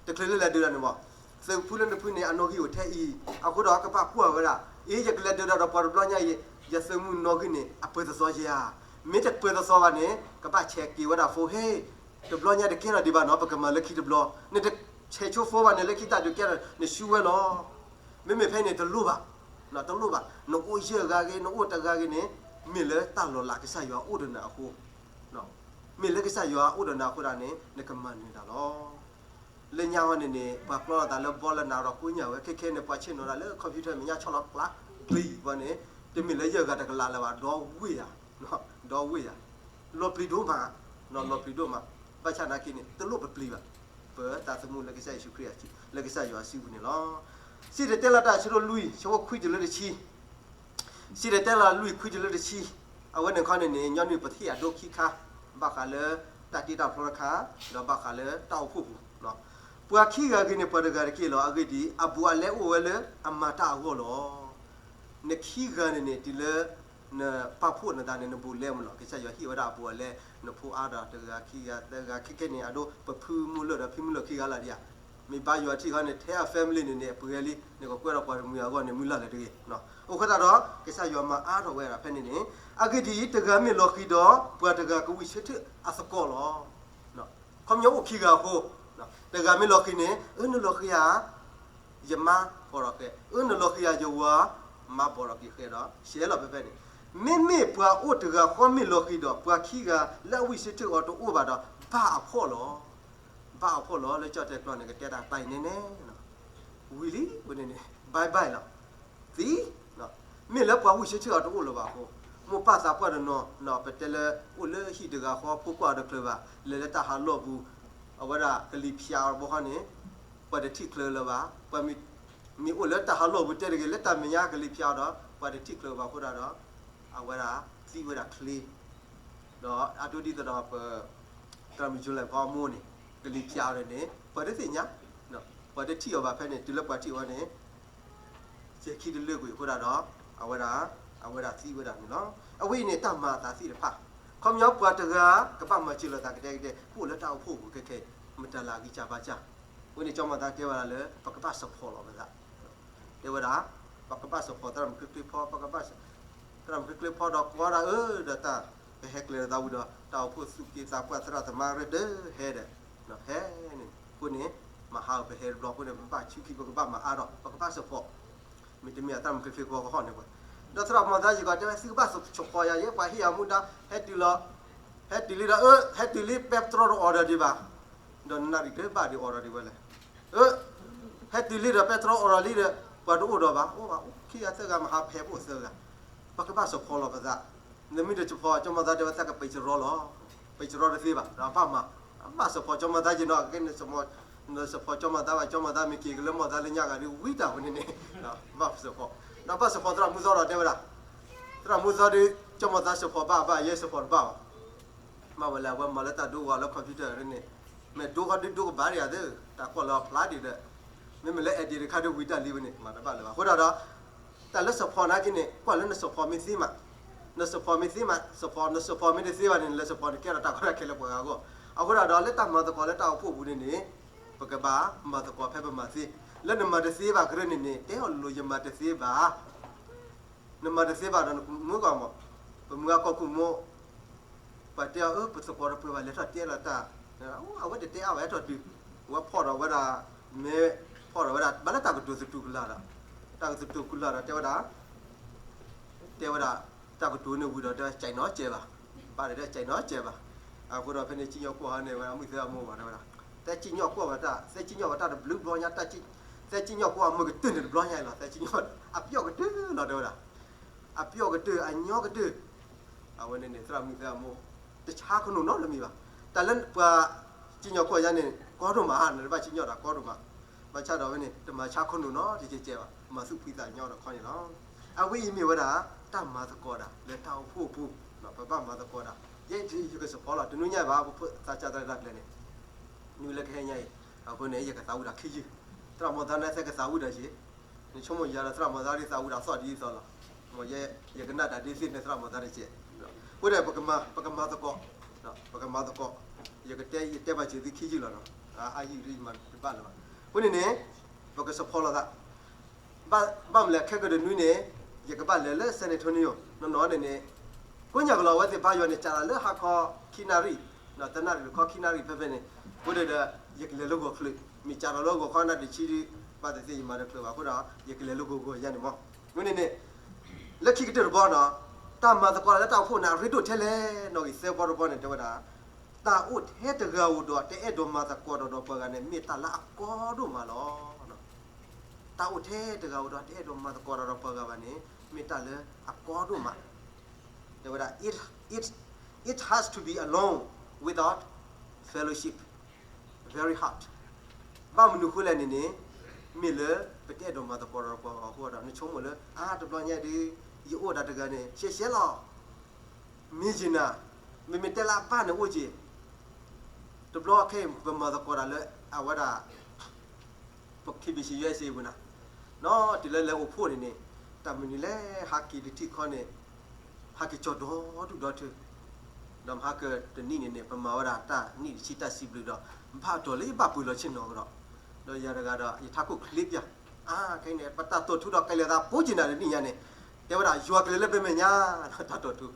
တချုးလၢလဲၤဒုးတၢ်န့ၣ်မး, သုးဖိလၢနဖုန့ၣ် အနီၣ်ဂံၢ်အိၣ်ထဲအံၤ, အဃိဒီးကဘၣ်ကွၢ်ဝဲဒၣ်, အ့ ယကလဲၤဒုးတၢ်ဒီးပှၤတဘျီညါအံၤ, ယသုးမုၢ်နီၣ်ဂံၢ်န့ၣ် အပၢၤသစီယၤဧါ, မ့ၢ်တပၢၤသစီဘၣ်န့ၣ် ကဘၣ်ဆဲးက့ၤဝဲဒၣ်ဖိ ဟ့ၣ်, တဘျီညါတကဲထီၣ်ဒံးဘၣ်နီၤ ပကမၤလၢခံတဘျီ, နတဆဲးဆိဖိဘၣ်န့ၣ် လၢခံတၢ်ဒုးကဲထီၣ် နဆူဝဲလီၤ. မ့မ့ၢ်ဖဲန့ၣ် တလိၣ်ဘၣ်, တလိၣ်ဘၣ်, နအိၣ်ယဲၢ်ဂၤဂ့ၤ နအိၣ်တဂၤဂ့ၤန့ၣ် မ့ၢ်လၢတၢ်လီၤလးကစၢ်ယွၤအိၣ်ဒီးနၤအဃိ, မ့ၢ်လၢကစၢ်ယွၤအိၣ်ဒီးနၤအဃိဒၣ်န့ၣ် နကမၤနၢၤတၢ်လီၤ. လၢညါဝဲန့ၣ်န့ၣ် ပှၤကျီလိာ်သးလၢဘီလၢနးဒီးကိးညါဝဲ ခဲခဲန့ၣ် ပှၤဆ့ၣ်နီၤတၢ်လၢ computer မဲာ်ညါဆီလီၤကျါ ပျံၤဝဲန့ၣ် တမ့ၢ်လၢယဲၢ်ဂၤတကလးလၢၤဘၣ် ဒီဝ့ၢ်ယၤ, ဒီဝ့ၢ်ယၤ, လီၤပျံၤဒိၣ်မး, လီၤပျံၤဒိၣ်မး, ဘၣ်ဆၣ်နာ်က့န့ၣ် တလိၣ်ပပျံၤဘၣ်, ပတၢ်သမူလၢကစၢ်ယ့ၣ်ၡူးခရံာ် လၢကစၢ်ယွၤစုပူၤန့ၣ်လီၤ. စံၣ်တဲၤတဲလီၤတၢ်ဆၢဒိၣ်လွံၢ် ဆၢဖိခွံတုၤလၢတဆံ စံၣ်တဲၤတဲလီၤလွံၢ်ခွံတုၤလၢတဆံ, အဝဲန့ၣ်ခီန့ၣ်န့ၣ် ညီနုၢ်ပထံၣ်အဒိခံခါ, ဘၣ်ဃးလၢတၢ်တ့တၢ်ဖျီတခါ, ဒီးဘၣ်ဃးလၢတၢ်အိၣ်ဖှိၣ်ပူၤ, ပှၤခံဂၤဂ့ၤန့ၣ် ပှၤတဂၤတက့ၢ်လီၤ. အဂ့ၢ်ဒ်အံၤ, အဘူးအလဲအိၣ်ဝဲလၢအမၤတၢ်အဂီၢ်လီၤ. နခံဂၤန့ၣ်န့ၣ် တုၤလၢ နပာ်ဖှိၣ်နသးန့ၣ် နဘူးလဲမးလီၤ. ကစၢ်ယွၤဟ့ၣ်ဝဲဒၣ်အဘူးအလဲ, နဖိအါဒီးတဂၤခံဂၤသၢဂၤ ခဲခဲန့ၣ် အဒိ ပဖုမုၢ်လၢၢ်ဒီးဖံမုၢ်လၢၢ်ခံဂၤလၢ်ဒံးဧါ. မ့ၢ်ဘါယွၤထံၣ်ဃီန့ၣ် ထဲအ family န့ၣ်န့ၣ် အပှဲၤလံ, နကကွဲဒီးပှၤတမှံၤအဂီၢ်န့ၣ် မုၢ်လၢ်လၢတဂ့ၤ. အိၣ်ဃိသတးဒီး ကစၢ်ယွၤမၤအါထီၣ်ဝဲဒၣ်ဖဲန့ၣ်န့ၣ်, အဂ့ၢ်ဒ်အံၤ, တဂၤမ့ၢ်လီၤဃံၤဒီး ပှၤတဂၤကဝံၢ်ဆၢထၢၣ်အသကိးလီၤ. ခီပညီအိၣ်ခံဂၤအဃိ, တဂၤမ့ၢ်လီၤဃံၤန့ၣ် အၢ နလီၤဃံၤဧါ, ယမါဘီၣ်ဒီးဃဲ, အၢ နလီၤဃံၤဧါ ယဝၤမါဘီၣ်ဒီးက့ၤဃဲဒီး ရှဲလီၤဖဲဖဲန့ၣ်. မ့မ့ၢ်ပှၤအိၣ်တဂၤဃီမ့ၢ်လီၤဃံၤဒီး ပှၤခံဂၤလၢအဝံၢ်ဆၢထၢၣ်အီၤတအိၣ်ဘၣ်ဒီး ဘၣ်အဖှီၣ်လီၤ. ဘၣ်အဖှီၣ်လီၤ လၢကၠီၣ်တဲာ်ကျီန့ၣ် ကတဲတၢ်တၢ်အံၤနဲနဲ ဝံၤလံဝဲန့ၣ်န့ၣ် bye bye လီၤ. သံ, မ့ၢ်လၢပှၤဝံၢ်ဆၢထၢၣ်အီၤတအိၣ်လၢၤဘၣ်အဃိ, မိၢ်ပၢ်သးပှၢ်တနီၤနီၤ ပတဲလၢ အိၣ်လၢဟံၣ်တဂၤဃီ ဖိကွၢ်အီၤတချုးဘၣ်, လဲၤလၢတၢ်ဟးလီၢ်ပူၤ, အဝဲဒၣ်ကလံၤဖၠးအီၤတဘျီဃီန့ၣ် ပှၤတထံၣ်ချုးလၢၤဘၣ်. ပှၤမ့ၢ် မ့ၢ်အိၣ်လၢတၢ်ဟးလီၢ်ပူၤတဲတဂ့ၤ လၢတၢ်မဲာ်ညါကလံၤဖၠးအီၤဒီး ပှၤတထံၣ်ချုးဘၣ်အဃိဒၣ်ဒီး အဝဲဒၣ်သံဝဲဒၣ်ချ့ ဒီးအဒိဒ်သိးဒီးပ သရၣ်မုၣ် Julie ဖီအမိၢ်န့ၣ် ကလံၤဖၠးအီၤန့ၣ် ပှၤတသ့ၣ်ညါ, ပှၤတထံၣ်အီၤဘၣ်ဖဲန့ၣ် တုၤလၢပှၤထံၣ်အီၤန့ၣ် စဲၤခံတလၢကွံာ်အဃိဒၣ်ဒီး အဝဲဒၣ်, အဝဲဒၣ်သံဝဲဒၣ်န့ၣ်လီၤ. အဝဲအံၤန့ၣ် တၢ်မၤအသးသ့ၣ်တဖၣ် ခီပညီပှၤတဂၤ ကဘၣ်မၤစၢၤလိာ်သးကဒဲကဒဲ ပအိၣ်လၢတၢ်အိၣ်ဖှိၣ်ပူၤခဲခဲအံၤ မတၤလၢအဂံၢ်စၢ်ဘါစၢ်. အဃိန့ၣ် ကၠီမၤသးတဲဝဲဒၣ်လၢ ပကဘၣ် support လီၤပသး တဲဝဲဒၣ်, ပကဘၣ် support သရၣ်မုၣ်ချ့ချ့ဖီ, ပကဘၣ် သရၣ်မုၣ်ချ့ချ့ဖီဒီး ကွၢ်ဒၣ်အၢ ဒီးတၢ် ပဟဲကျဲၤလိာ်သးဝံၤဒီး တၢ်အိၣ်ဖှိၣ်သူၣ်က့သးပှၢ် သရၣ်သမါရဲၣ်ဒၢးဟဲဒီး ဟဲန့ၣ် အဃိန့ၣ် မဟါအပဟဲတဘျီအဃိန့ၣ် ပဘၣ်ဆူခံ ပကဘၣ်မၤအါထီၣ် ပကဘၣ် support မ့တမ့ၢ် သရၣ်မုၣ်ချ့ချ့ဖီကဟီၣ်န့ၣ်ပှၤ ဒီးသရၣ်မၤသးယံၤကီးတဲဝဲ သုကဘၣ် support ယၤယဲ ပှၤဟ့ၣ်ယၤမူဒါ ဟဲတုၤလီၤ, ဟဲတုၤလံဒီး အၢ ဟဲတုၤလံ ပဲတြီတအိးထီၣ်ဒံးဘၣ်, ဒီးနၣ်ရံၣ်တဘၣ်ဒံးအိးထီၣ်ဒံးဝဲလဲၣ်, အၢ ဟဲတုၤလံဒီးပဲတြီအိးထီၣ်လံဒီး ပှၤတအိၣ်ဒီးဘၣ်, အိၣ်ဘၣ်အိၣ်ခံဂၤသၢဂၤမဟါ ပဟဲဖိသၢဂၤ, ပကဘၣ် support လီၤပသး, နမ့ၢ်တ support ကၠီမၤသးတဲဝဲသးကပံးစရီလီၤ, ပံးစရီတသ့ဘၣ် ဒီးဘၣ်မၤ, ဘၣ် support ကၠီမၤသးယနီၤ ကဲ န support ကၠီမၤသးဘၣ် ကၠီမၤသးမ့ၢ်က့ၤကလၢမီၢ်သးလၢညါဂၤဒ်ဝံတၢ်ဝဲန့ၣ်န့ၣ်, ဘၣ် support, ဒီးဘၣ် support သရၣ်မူသီဒီးတဲဝဲဒၣ်, သရၣ်မူသီဒီး ကၠီမၤသး support ဘၣ်ဘၣ် ယဲ support တဘၣ်ဘၣ် မ့ၢ်ဝဲလၢအဝဲမၤလၢတၢ်ဒိဂီၤလၢ computer န့ၣ်, မ့ၢ်ဒိဃီဒုဒိကဘၣ်ဒံးဧါသ့, တၢ်ကွၢ်လၢအဖျါဒံးဒီး, မ့မ့ၢ်လၢ edit တခါဒုဝံတၢ်လံဝဲန့ၣ် မၤတဘၣ်လၢၤဘၣ်. အဃိဒၣ်ဒီး တၢ်လၢ support နာ်က့န့ၣ် ကွၢ်လၢန support မ့ၢ်သ့မး, န support မ့ၢ်သ့မး support, န support မ့ၢ်တသ့ဘၣ်န့ၣ် နလဲၤ support န့ၣ် ကဲထီၣ်တၢ်ကီတၢ်ခဲလၢပှၤဂၤအဂီၢ်. အဃိဒၣ်ဒီးလၢတၢ်မၤသကိးလၢတၢ်အိၣ်ဖှိၣ်ပူၤန့ၣ်န့ၣ်, ပကဘၣ်မၤသကိးဖဲပမၤသ့, လၢနမၤတသ့ဘၣ်ကရၢန့ၣ်န့ၣ် တဲအီၤလိၤ ယမၤတသ့ဘၣ် နမၤတသ့ဘၣ်ဒီးနမုၢ်ကီၢ်မး, ပမုၢ်အကီၢ်ခိၣ်မိၢ်, ပှၤတဲအီၤ အၢ ပသကိးတပှဲၤဘၣ် လဲၤထီၣ်တဲလီၤတၢ်, အဝဲတတဲအါဘၣ် ဟဲထီၣ်တုၤ, အဝဲဖီၣ်ဒီးဝဲဒၣ်, မ့ၢ်ဖီၣ်ဒီးဝဲဒၣ် ဘၣ်လၢတၢ်ကတိၤသတူၢ်ကလာ်ဒီး, တၢ်ကတိၤသတူၢ်ကလာ်ဒီးတဲဝဲဒၣ် တဲဝဲဒၣ်, တၢ်ကတိၤန့ၣ်ဝံၤဒီး တဲဝဲ ကဲနီၤကဲဘၣ်, ဘၣ်ဒီး တဲ ကဲနီၤကဲဘၣ်. အဃိဒီးဖဲန့ၣ် စံၣ်ညီၣ်ကွီၢ်ဟီန့ၣ် ဝဲဒၣ်မုၢ်သၢအမိၢ်ဘၣ် တဲဝဲဒၣ်, သဲစံၣ်ညီၣ်ကွီၢ်ဘၣ်တၢ်, သဲစံၣ်ညီၣ်ဘၣ်တၢ်တဘျုးဘျီညါ, သဲစံၣ်ညီၣ်ကွီၢ်အမုၢ်ကတၢၢ်န့ၣ်တဘျီညါအံၤလီၤ, သဲစံၣ်ညီၣ် အပျီၣ်ကတၢၢ်လီၤ တဲဝဲဒၣ်, အပျီၣ်ကတၢၢ် အညီကတၢၢ် အဝဲန့ၣ်န့ၣ် သရၣ်မုၣ်သၢအမိၢ်, တဆါခိၣ်နူာ်နီတမံၤဘၣ်. တၢ်လၢပှၤစံၣ်ညီၣ်ကွီၢ်ယါန့ၣ် ကီဒိၣ်မး, နတဘၣ်စံၣ်ညီၣ်တၢ်ကီဒိၣ်မး, ဘၣ်ဆၣ်ဒီးဝဲန့ၣ် တမၤဆါခိၣ်နူာ်နီတကဲကဲဘၣ်, မၤသူၣ်ဖှံသးညီဒီးခီန့ၣ်လီၤ. အဝဲအံၤမ့ၢ်ဝဲဒၣ် တၢ်မၤသကိးတၢ်လၢတၢ်အိၣ်ဖှိၣ်အပူၤ, ပဘၣ်မၤသကိးတၢ်, ယဲယက support လီၤ, တနွံညါဘၣ် ပဖိသးစၢ်တၢ်ရဲၣ်တၢ်ကျဲၤန့ၣ် နွံလၢကဟဲညါအံၤ, အဃိန့ၣ် ယကသးဝံၣ်တၢ်ခံယုၢ်, သရၣ်မီၤသးန့ၣ် သဲကသးဝံၣ်တၢ်ယံၤ, နဆိကမိၣ်ယၤဒီးသရၣ်မီၤသးဒ်သးဝံၣ်တၢ်သီၣ်ဒ်သိးလီၤ. မ်ယဲ ယကနၣ်တၢ်ဒ်သ့ၣ်န့ၣ်သရၣ်မီၤသးတကဲး, အဃိန့ၣ် ပကမၤသကိး, ပကမၤသကိး, ယကတဲ ယတဲဘၣ်စၢၤသုခံယုၢ်လီၤနီၤ, အါယုၢ်ဒ်ယမၤတဘၣ်လၢၤဘၣ်. အဃိန့ၣ်န့ၣ် ပက support လီၤသး ဘၣ်မနုၤလဲၣ် ခဲကတနွံန့ၣ် ယကဘၣ်လဲၤလၢ San Antonio နီၢ်နီၢ်န့ၣ်န့ၣ်, ကိးညါကလီၤ အဝဲသ့ၣ်ပာ်ယွၤန့ၣ် စးထီၣ်လၢဟါခီခံနၣ်ရံၣ်, တနၣ်ရံၣ်တခီခံနၣ်ရံၣ်ဖဲဖဲန့ၣ်, အဃိန့ၣ်ဒီး ယကလဲၤလၢဂီၤချၢ, မ့ၢ်စးထီၣ်လၢဂီၤခီနၣ်ရံၣ်တဆံဒုး ဘၣ်သ့ၣ်သ့ၣ်ယမၤတချုးဘၣ်အဃိဒီး ယကလဲၤလၢဂီၤဂီၤယါန့ၣ်မး. အဃိန့ၣ်န့ၣ် လၢခံကတၢၢ်တဘျီနီၤ, တၢ်မၤသကိးတၢ်လၢတၢ်အိၣ်ဖှိၣ်န့ၣ် အရ့ဒိၣ်ထဲလဲၣ်နီၣ်ဂံၢ်သၢဘီတဘီန့ၣ် တဲဝဲဒၣ်, တၢ်အိၣ်ထဲတဂၤဧိၤဒီးတအဲၣ်ဒိးမၤသကိးတၢ်ဒီးပှၤဂၤန့ၣ် မ့ၢ်တၢ်လၢအကီဒိၣ်မးလီၤ. တၢ်အိၣ်ထဲတဂၤဧိၤဒီးတအဲၣ်ဒိးမၤသကိးတၢ်ဒီးပှၤဂၤဘၣ်န့ၣ် မ့ၢ်တၢ်လၢအကီဒိၣ်မး, တဲဝဲဒၣ် it, it, it has to be alone without fellowship, very hard. ဘၣ်မနုၤဃိလဲၣ်န့ၣ်န့ၣ်, မ့ၢ်လၢပတအဲၣ်ဒိးမၤသကိးတၢ်ဒီးပှၤဂၤအဃိဒီး နဆိကမိၣ်လၢ အါ တဘျီညါဒုး ယအိၣ်ဒၣ်တဂၤန့ၣ် ရှဲရှဲလီၤ မ့ၢ်ယနၤ, မ့မ့ၢ်တဲလၢအဘၣ်န့ၣ်အိၣ်က့ၤ, တဘျီခဲအံၤ ပမၤသကိးတၢ်လၢအဝဲဒၣ် ပ KBC USA ပူၤနၤ, နီၢ်တုၤလၢလဲၤအိၣ်ဖှိၣ်န့ၣ်န့ၣ်, တၢ်မနုၤလဲၣ် ဟးက့ၤတထံၣ်ခီန့ၣ်, ဟးက့ၤကၠီၤဒီဒူၣ်ဒီထၢ, ဒီးမဟါကတနံၣ်န့ၣ်န့ၣ် ပမၤဝဲဒၣ်တၢ်နံၣ်တဆံတၢ်စံးဘျုးဒီး ဘၣ်တီၢ်လၢယဘၣ်ပှ့ၤလီၤဆ့ၣ်နီၤကဒီး, ဒီးယၤတဂၤဒီး ယထးခိၣ်ချ့ပျၢ်, အါ ခဲအံၤန့ၣ် ပတၢ်တိာ်ထူဒီးကလဲၤသးပိက့ၤနၤတနံၣ်ညါန့ၣ်, တဲဝဲဒၣ် ယွၤကလဲၤလၢပမဲာ်ညါ, တၢ်တိာ်ထူ,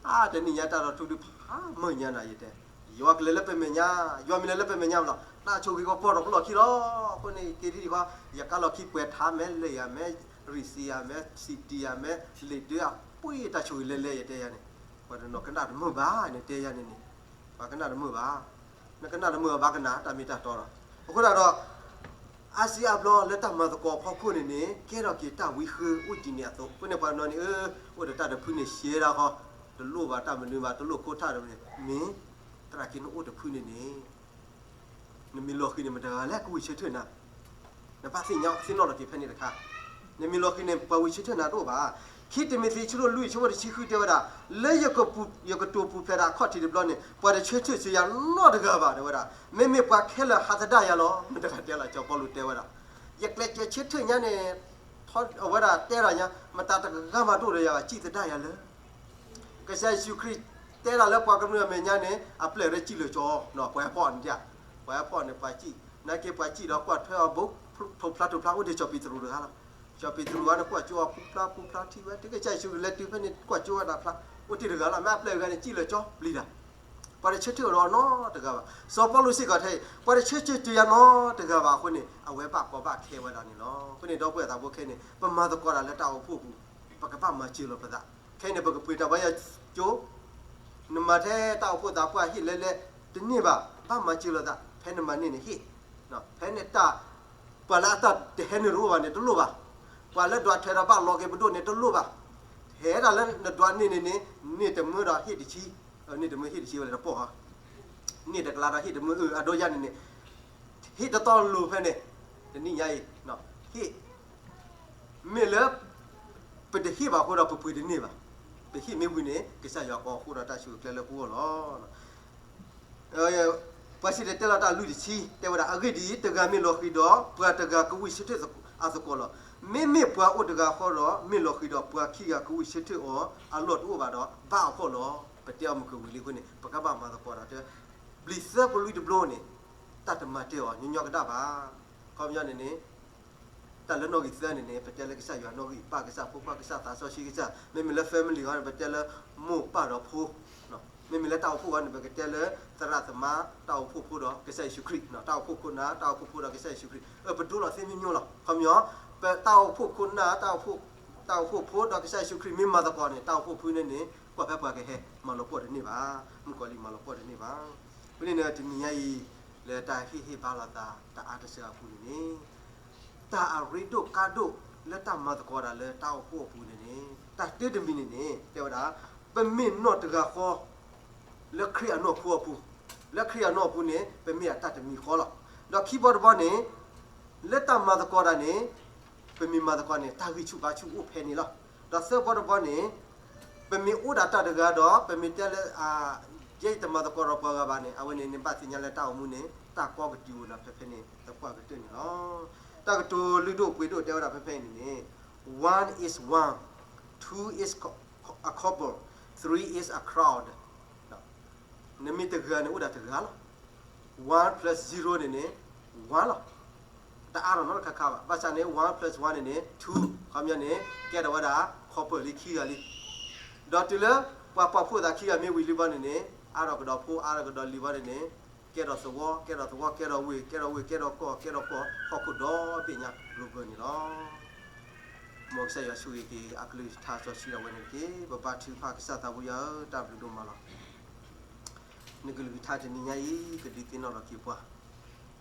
အါ တနံၣ်ညါတၢ်တိာ်ထူဒုးဖးမုာ်ညါနၤ ယတဲ, ယွၤကလဲၤလၢပမဲာ်ညါ, ယွၤမ့ၢ်လဲၤလၢပမဲာ်ညါမးလီၤ, တၢ်ဆိၣ်ဂ့ၤကပီၤထီၣ်ပလီၢ်ခံလီၤ, အဃိန့ၣ် က့ၤဒ်ဒ်ဃီ, ယကါလီၢ်ခံပှဲၤထါ မဲလဲၣ်ယၤ မဲရံၣ်စံယၤ မဲစံတံယၤ မဲလ့ၣ်ဒၢအပှ့ၤတၢ်ဆိၣ်ဂ့ၤလဲၤလဲၤ ယတဲယၤန့ၣ်, ပှၤတနီၤကနၣ်တမုာ်ဘၣ်န့ၣ် တဲယၤန့ၣ်န့ၣ်, ပှၤကနၣ်တမုာ်ဘၣ်, နကနၣ်တမုာ်ဘၣ်ကနၣ် တၢ်မ့ၢ်တၢ်တီလီၤ, အဃိဒၣ်ဒီး အါစုအါဘျီလၢတၢ်မၤသကိးအဖီခိၣ်န့ၣ်န့ၣ် ကဲထီၣ်က့ၤတၢ်ဝံဃၢအိၣ်ဒ်န့ၣ်အသိး, အဃိန့ၣ်ပှၤနီၢ်န့ၣ် အၢ အိၣ်ဒီးတၢ်တဖုန့ၣ်ရှဲဒၣ်ဃီ, တလိၣ်ဘၣ်တၢ်မနုၤဘၣ် တလိၣ်ခိၣ်ထၣ်တမံၤန့ၣ်, မ့ၢ်သရၣ်က့ၤနအိၣ်တဖုန့ၣ်န့ၣ် နမ့ၢ်လီၤဃံၤန့ၣ် မတၤတဂၤလဲၣ်ကဝံၤဆၢထၢၣ်နၤ, နဘၣ်သ့ၣ်ညါသ့ၣ်နီၣ်လီၤက့ၤဖဲန့ၣ်တခါ, နမ့ၢ်လီၤဃံၤန့ၣ် ပှၤဝံၤဆၢထၢၣ်နၤတအိၣ်ဘၣ်, ခံတံၤမသ့း အဆၢဒိၣ်လွံၢ် အဆၢဖိတဆံဃု တဲဝဲဒၣ်, လၢယကတိၤပူၤဖျဲးဒၣ်အခီၣ်ထံးတဘျီန့ၣ် ပှၤတဆၢထၢၣ်စၢၤယၤနီတဂၤဘၣ် တဲဝဲဒၣ်, မ့မ့ၢ်ပှၤခဲလၢာ်ဟးသဒၣ်ယၤလီၤ. မတဂၤတဲလီၤ စီၤပီလူးတဲဝဲဒၣ်, ယကျဲးစၢးဆၢထၢၣ်ညါန့ၣ် အဝဲဒၣ်တဲဒၣ်ညါ မတၤတဂၤမးတအိၣ်ဒီးယၤဘၣ် စံၣ်သဒၣ်ယၤလၢ ကစၢ်ယ့ၣ်ၡူးခရံာ်တဲဒၣ်လၢပှၤကမျၢၢ်အမဲာ်ညါန့ၣ် အပျဲၢ်ရဲၣ်စံၣ်လၢာ်ကၠီ, ပှၤဟဲဖီၣ်န့ၣ် ပှၤစံၣ်, ပှၤဟဲဖီၣ်န့ၣ် ပှၤစံၣ်, နာ်က့ပှၤစံၣ်ဒီးကွၢ်ထွဲအီၤဘိ ထိးဖျါထိးဖျါ အိၣ်ဒံးစီၤပ့းတရူးတဂၤလီၤ. စီၤပ့းတရူးဝဲန့ၣ် ကွၢ်ကၠိအီၤ ပူဖျါပူဖျါထံဝဲ တုၤကစၢ်ယ့ၣ်ၡူးခရံာ်လဲၤတုၤဖဲန့ၣ် ကွၢ်ကၠိဝဲဒၣ်ဖျါ, အိၣ်တ့ၢ်တဂၤလီၤ. မ့ၢ်အပျဲၢ်တဂၤန့ၣ် စံၣ်လၢာ်ကၠီပျံၤတၢ် ပှၤတဆၢထၢၣ်အီၤနီတဂၤဘၣ်. စီၤပီလူးစ့ၢ်ကီးထဲအံၤ ပှၤတဆၢထၢၣ်စၢၤယၤနီတဂၤဘၣ်အဃိန့ၣ် အဝဲဘၣ်ကီဘၣ်ခဲဝဲဒၣ်န့ၣ်လီၤ. အဃိန့ၣ် ဒီပုၢ်ဝဲၢ်သးဘိခဲအံၤန့ၣ် ပမၤသကိးတၢ်လၢတၢ်အိၣ်ဖှိၣ်အပူၤ ပကဘၣ်မၤစၢၤလီၤပသး. ခဲအံၤန့ၣ် ပကပှ့ၤတၢ်ဘါယွၤကၠိ နမၤထဲတၢ်အိၣ်ဖှိၣ်သးပှၢ်ဟ့ၣ်လဲလဲတန့ၢ်ဘၣ်, ဘၣ်မၤစၢၤလိာ်သး, ဖဲနမၤန့ၢ်န့ၣ်ဟ့ၣ်, ဖဲန့ၣ်တၢ်, ပှၤလၢအတၢ်တဟဲနုာ်တအိၣ်ဘၣ်န့ၣ်တလိၣ်ဘၣ်, ပှၤလၢဒွးထွဲဒီးဘၣ်လီၤက့ၤပဒိၣ်န့ၣ်တလိၣ်ဘၣ်, ဟဲဒၣ်လၢနဒွးန့ၢ်န့ၣ်န့ၣ်, န့ၢ်တမၢဒီးဟ့ၣ်တဆံ, န့ၢ်တမၢဟ့ၣ်တဆံဝဲလၢတပီၢ်ဟီ, န့ၢ်တကလးဒီးဟ့ၣ်တမၢအၢ အဒိယါန့ၣ်န့ၣ် ဟ့ၣ်တတီလိၤဖဲန့ၣ်, တနံၣ်ညါအံၤ, ဟ့ၣ် မ့ၢ်လၢ ပတဟ့ၣ်ဘၣ်အဃိဒီးပပှ့ၤတန့ၢ်ဘၣ်. ပဟ့ၣ်မ့ၢ်ဝံၤန့ၣ် ကစၢ်ယွၤကီၤအိၣ်ဒီးတၢ်ဆူၣ်ကျဲလၢပဂီၢ်လီၤ. ပှၤစံၣ်တဲၤတဲလီၤတၢ်လွံၢ်တဆံ တဲဝဲဒၣ်, အဂ့ၢ်ဒ်အံၤ, တဂၤမ့ၢ်လီၤဃံၤဒီး ပှၤတဂၤကဝံၢ်ဆၢထၢၣ်အသကိးလီၤ. မ့မ့ၢ်ပှၤအိၣ်တဂၤဃီဒီး မ့ၢ်လီၤဃံၤဒီး ပှၤခံဂၤကဝံၢ်ဆၢထၢၣ်အီၤအလီၢ်တအိၣ်ဘၣ်ဒီး ဘၣ်အဖှီၣ်လီၤ. ပတဲအီၤမုၢ်ကဝံၤလံအဃိန့ၣ် ပကဘၣ်မၤသကိးဒီးတဲ ဘျံၤသၢပလွံတဘျီန့ၣ် တၢ်တမၤတၢၢ်အီၤ ညီညီကဒၣ်ဘၣ်. ခီပညီန့ၣ်န့ၣ် တၢ်လၢနီၣ်ဂံၢ်သၢန့ၣ်န့ၣ် ပတဲလၢကစၢ်ယွၤနီၣ်ဂံၢ်, ပၢ်ကစၢ်, ဖိခွါကစၢ်, သးစီဆှံကစၢ်. မ့မ့ၢ်လၢ family အဂီၢ်န့ၣ် ပတဲလၢမိၢ်ပၢ်ဒီးဖိ, မ့မ့ၢ်လၢတၢ်အိၣ်ဖှိၣ်အဂီၢ်န့ၣ် ပကတဲလၢသရၣ်သမါ, တၢ်အိၣ်ဖှိၣ်ဖိဒီးကစၢ်ယ့ၣ်ၡူးခရံာ်, တၢ်အိၣ်ဖှိၣ်ခိၣ်နၢ်, တၢ်အိၣ်ဖှိၣ်ဖိဒီးကစၢ်ယ့ၣ်ၡူးခရံာ်. ပဒိလီၤသ့မ့ၢ်ညီလီၤ. ခီပညီ ပတၢ်အိၣ်ဖှိၣ်ခိၣ်နၢ်, တၢ်အိၣ်ဖှိၣ်ဖိဒီးကစၢ်ယ့ၣ်ၡူးခရံာ်မ့ၢ်မၤသကိးန့ၣ် တၢ်အိၣ်ဖှိၣ်ဖိန့ၣ်န့ၣ် ကွၢ်ဖဲပှၤကဟဲမၤလီၤပှီၢ်တန့ၢ်ဘၣ်, မုၣ်ကီၤလံၢ်မၤလီၤပှီၢ်တန့ၢ်ဘၣ်. ဖဲန့ၣ်န့ၣ် တနံၤညါအံၤ လၢတၢ်ဟ့ၣ်ဟ့ၣ်ဘါလိာ်သးတၢ်အါတစှၤအပူၤန့ၣ်န့ၣ် တၢ်အရ့ဒိၣ်ကါဒိၣ်လၢတၢ်မၤသကိးတၢ်လၢတၢ်အိၣ်ဖှိၣ်အပူၤန့ၣ်န့ၣ် တၢ်တၢတမံၤန့ၣ်န့ၣ် တဲဝဲဒၣ် ပမ့ၢ်နီၢ်တဂၤဃီ လၢခရံာ်အနီၢ်ခိအပူၤ, လၢခရံာ်အနီၢ်အပူၤန့ၣ် ပမ့ၢ်အတၢ်တမံၤဃီလီၤ. ဒီးခံဘီတဘီန့ၣ် လၢတၢ်မၤသကိးတၢ်န့ၣ် ပမ့ၢ်မၤသကိးန့ၣ် တၢ်ဂံၢ်ဆူၣ်ဘါဆူၣ်အိၣ်ဖဲန့ၣ်လီၤ. ဒီးသၢဘီတဘီန့ၣ် ပမ့ၢ်အိၣ်ဒၣ်တၢ်တဂၤဒီး ပမ့ၢ်တဲလၢ ယဲယတမၤသကိးဒီးပှၤဂၤဘၣ်န့ၣ် အဝဲန့ၣ် နဘၣ်သ့ၣ်ညါလၢတၢ်အိၣ်မူန့ၣ် တၢ်ကီကတုၤအိၣ်ဒီးဖဲဖဲန့ၣ် သပှၢ်ကတၢၢ်န့ၣ်လီၤ. တၢ်ကတိၤလုၢ်ဒိၣ်ပှ့ၤဒိၣ်တဲဝဲဒၣ်ဖဲဖဲအံၤန့ၣ်န့ၣ် one is one, two is a couple, three is a crowd. နမ့ၢ်တဂၤန့ၣ်အိၣ်ဒၣ်တဂၤလီၤ. One plus zero န့ၣ်န့ၣ် one လီၤ. တအါထီၣ်နီတခါခါဘၣ်. ဘၣ်ဆၣ်န့ၣ် one plus one န့ၣ်န့ၣ် two, ခီပညီန့ၣ် ကဲထီၣ်ဝဲဒၣ် couple လံ ခံဂၤလံ. ဒီးတုၤလၢ ပှၤပိာ်ဖှိၣ်သးခံဂၤမ့ၢ်ဝံၤလံဘီန့ၣ်န့ၣ် အါထီၣ်ကဒီးဖိ အါထီၣ်ကဒီးလံၤဘီန့ၣ်န့ၣ် ကဲထီၣ်သဝီ ကဲထီၣ်သဝီ ကဲထီၣ်ဝ့ၢ် ကဲထီၣ်ဝ့ၢ် ကဲထီၣ်ကီၢ် ကဲထီၣ်ကီၢ် ဟီၣ်ခိၣ်ဒီဘ့ၣ်ညါ global န့ၣ်လီၤ. မ်ကစၢ်ယွၤဆိၣ်ဂ့ၤက့ၤ အကလုၢ်ကထါစီဆှံအဝဲန့ၣ်တက့ၢ်. ပဘါထုကဖၣ် ကစၢ်သးပူၤယွၤဧၢ တၢ်ဘျုးဒိၣ်မးလီၤ. နကလုၢ်ကထါတနံၤညါအံၤ ကဒုးသ့ၣ်နီၣ်ထီၣ်က့ၤပှၤ.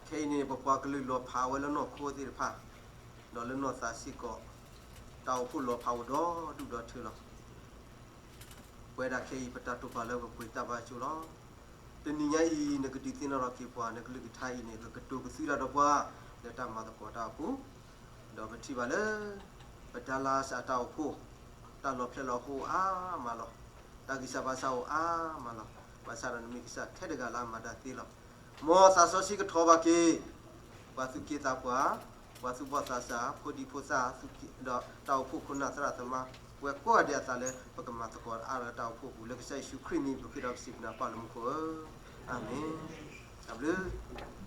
ခဲအံၤန့ၣ် ပပှၤကလုာ်လီၤဖးဝဲလၢနီၢ်ခိသ့ၣ်တဖၣ် ဒီးလၢနီၢ်သးစ့ၢ်ကီး တၢ်အိၣ်ဖှိၣ်လီၤဖးအိၣ်ဒီဒူၣ်ဒီထၢလီၤ. ပဝဲဒၣ်ခဲအံၤ ပတၢ်တိာ်ပာ်လၢပပှ့ၤတၢ်ဘါကၠိလီၤ. တနံၤညါအံၤ နကဒုးသ့ၣ်နီၣ်ထီၣ်က့ၤပှၤ နကလုၢ်ကထါအံၤန့ၣ် ကကတိၤကသုတၢ်ဒီးပှၤ လၢတၢ်မၤသကိးတၢ်အပူၤ ဒီးပထံၣ်ဘၣ်လၢ ပDallasအတၢ်အိၣ်ဖှိၣ် တၢ်လီၤဖျဲၣ်လီၤဟိအါမးလီၤ. တၢ်ဂံၢ်စၢ်ဘါစၢ်အိၣ်အါမးလီၤ. ဘၣ်ဆၣ်ဒီးနမ့ၢ်ကစၢ်ထဲတဂၤလၢအမၤတၢ်သ့လီၤ. မ်သးစီဆှံကထီၣ်ဘၣ်က့ၤ ပှၤသူၣ်က့သးပှၢ်, ပှၤသူၣ်ဘီၣ်သးစၢ်, ဖိဒံဖိသၣ်, ဒီးတၢ်အိၣ်ဖှိၣ်ခိၣ်နၢ်သရၣ်သမါ, ပဝဲကိးဂၤဒဲးအသးလၢ ပကမၤသကိးအါလၢတၢ်အိၣ်ဖှိၣ်ပူၤ လၢကစၢ်ယ့ၣ်ၡူးခရံာ်မံၤ ပဃ့ဒီးပစံးပနၤပၢ်လၢမူခိၣ်ဧၢ, အၤမ့ၣ်. တၢ်ဘျုး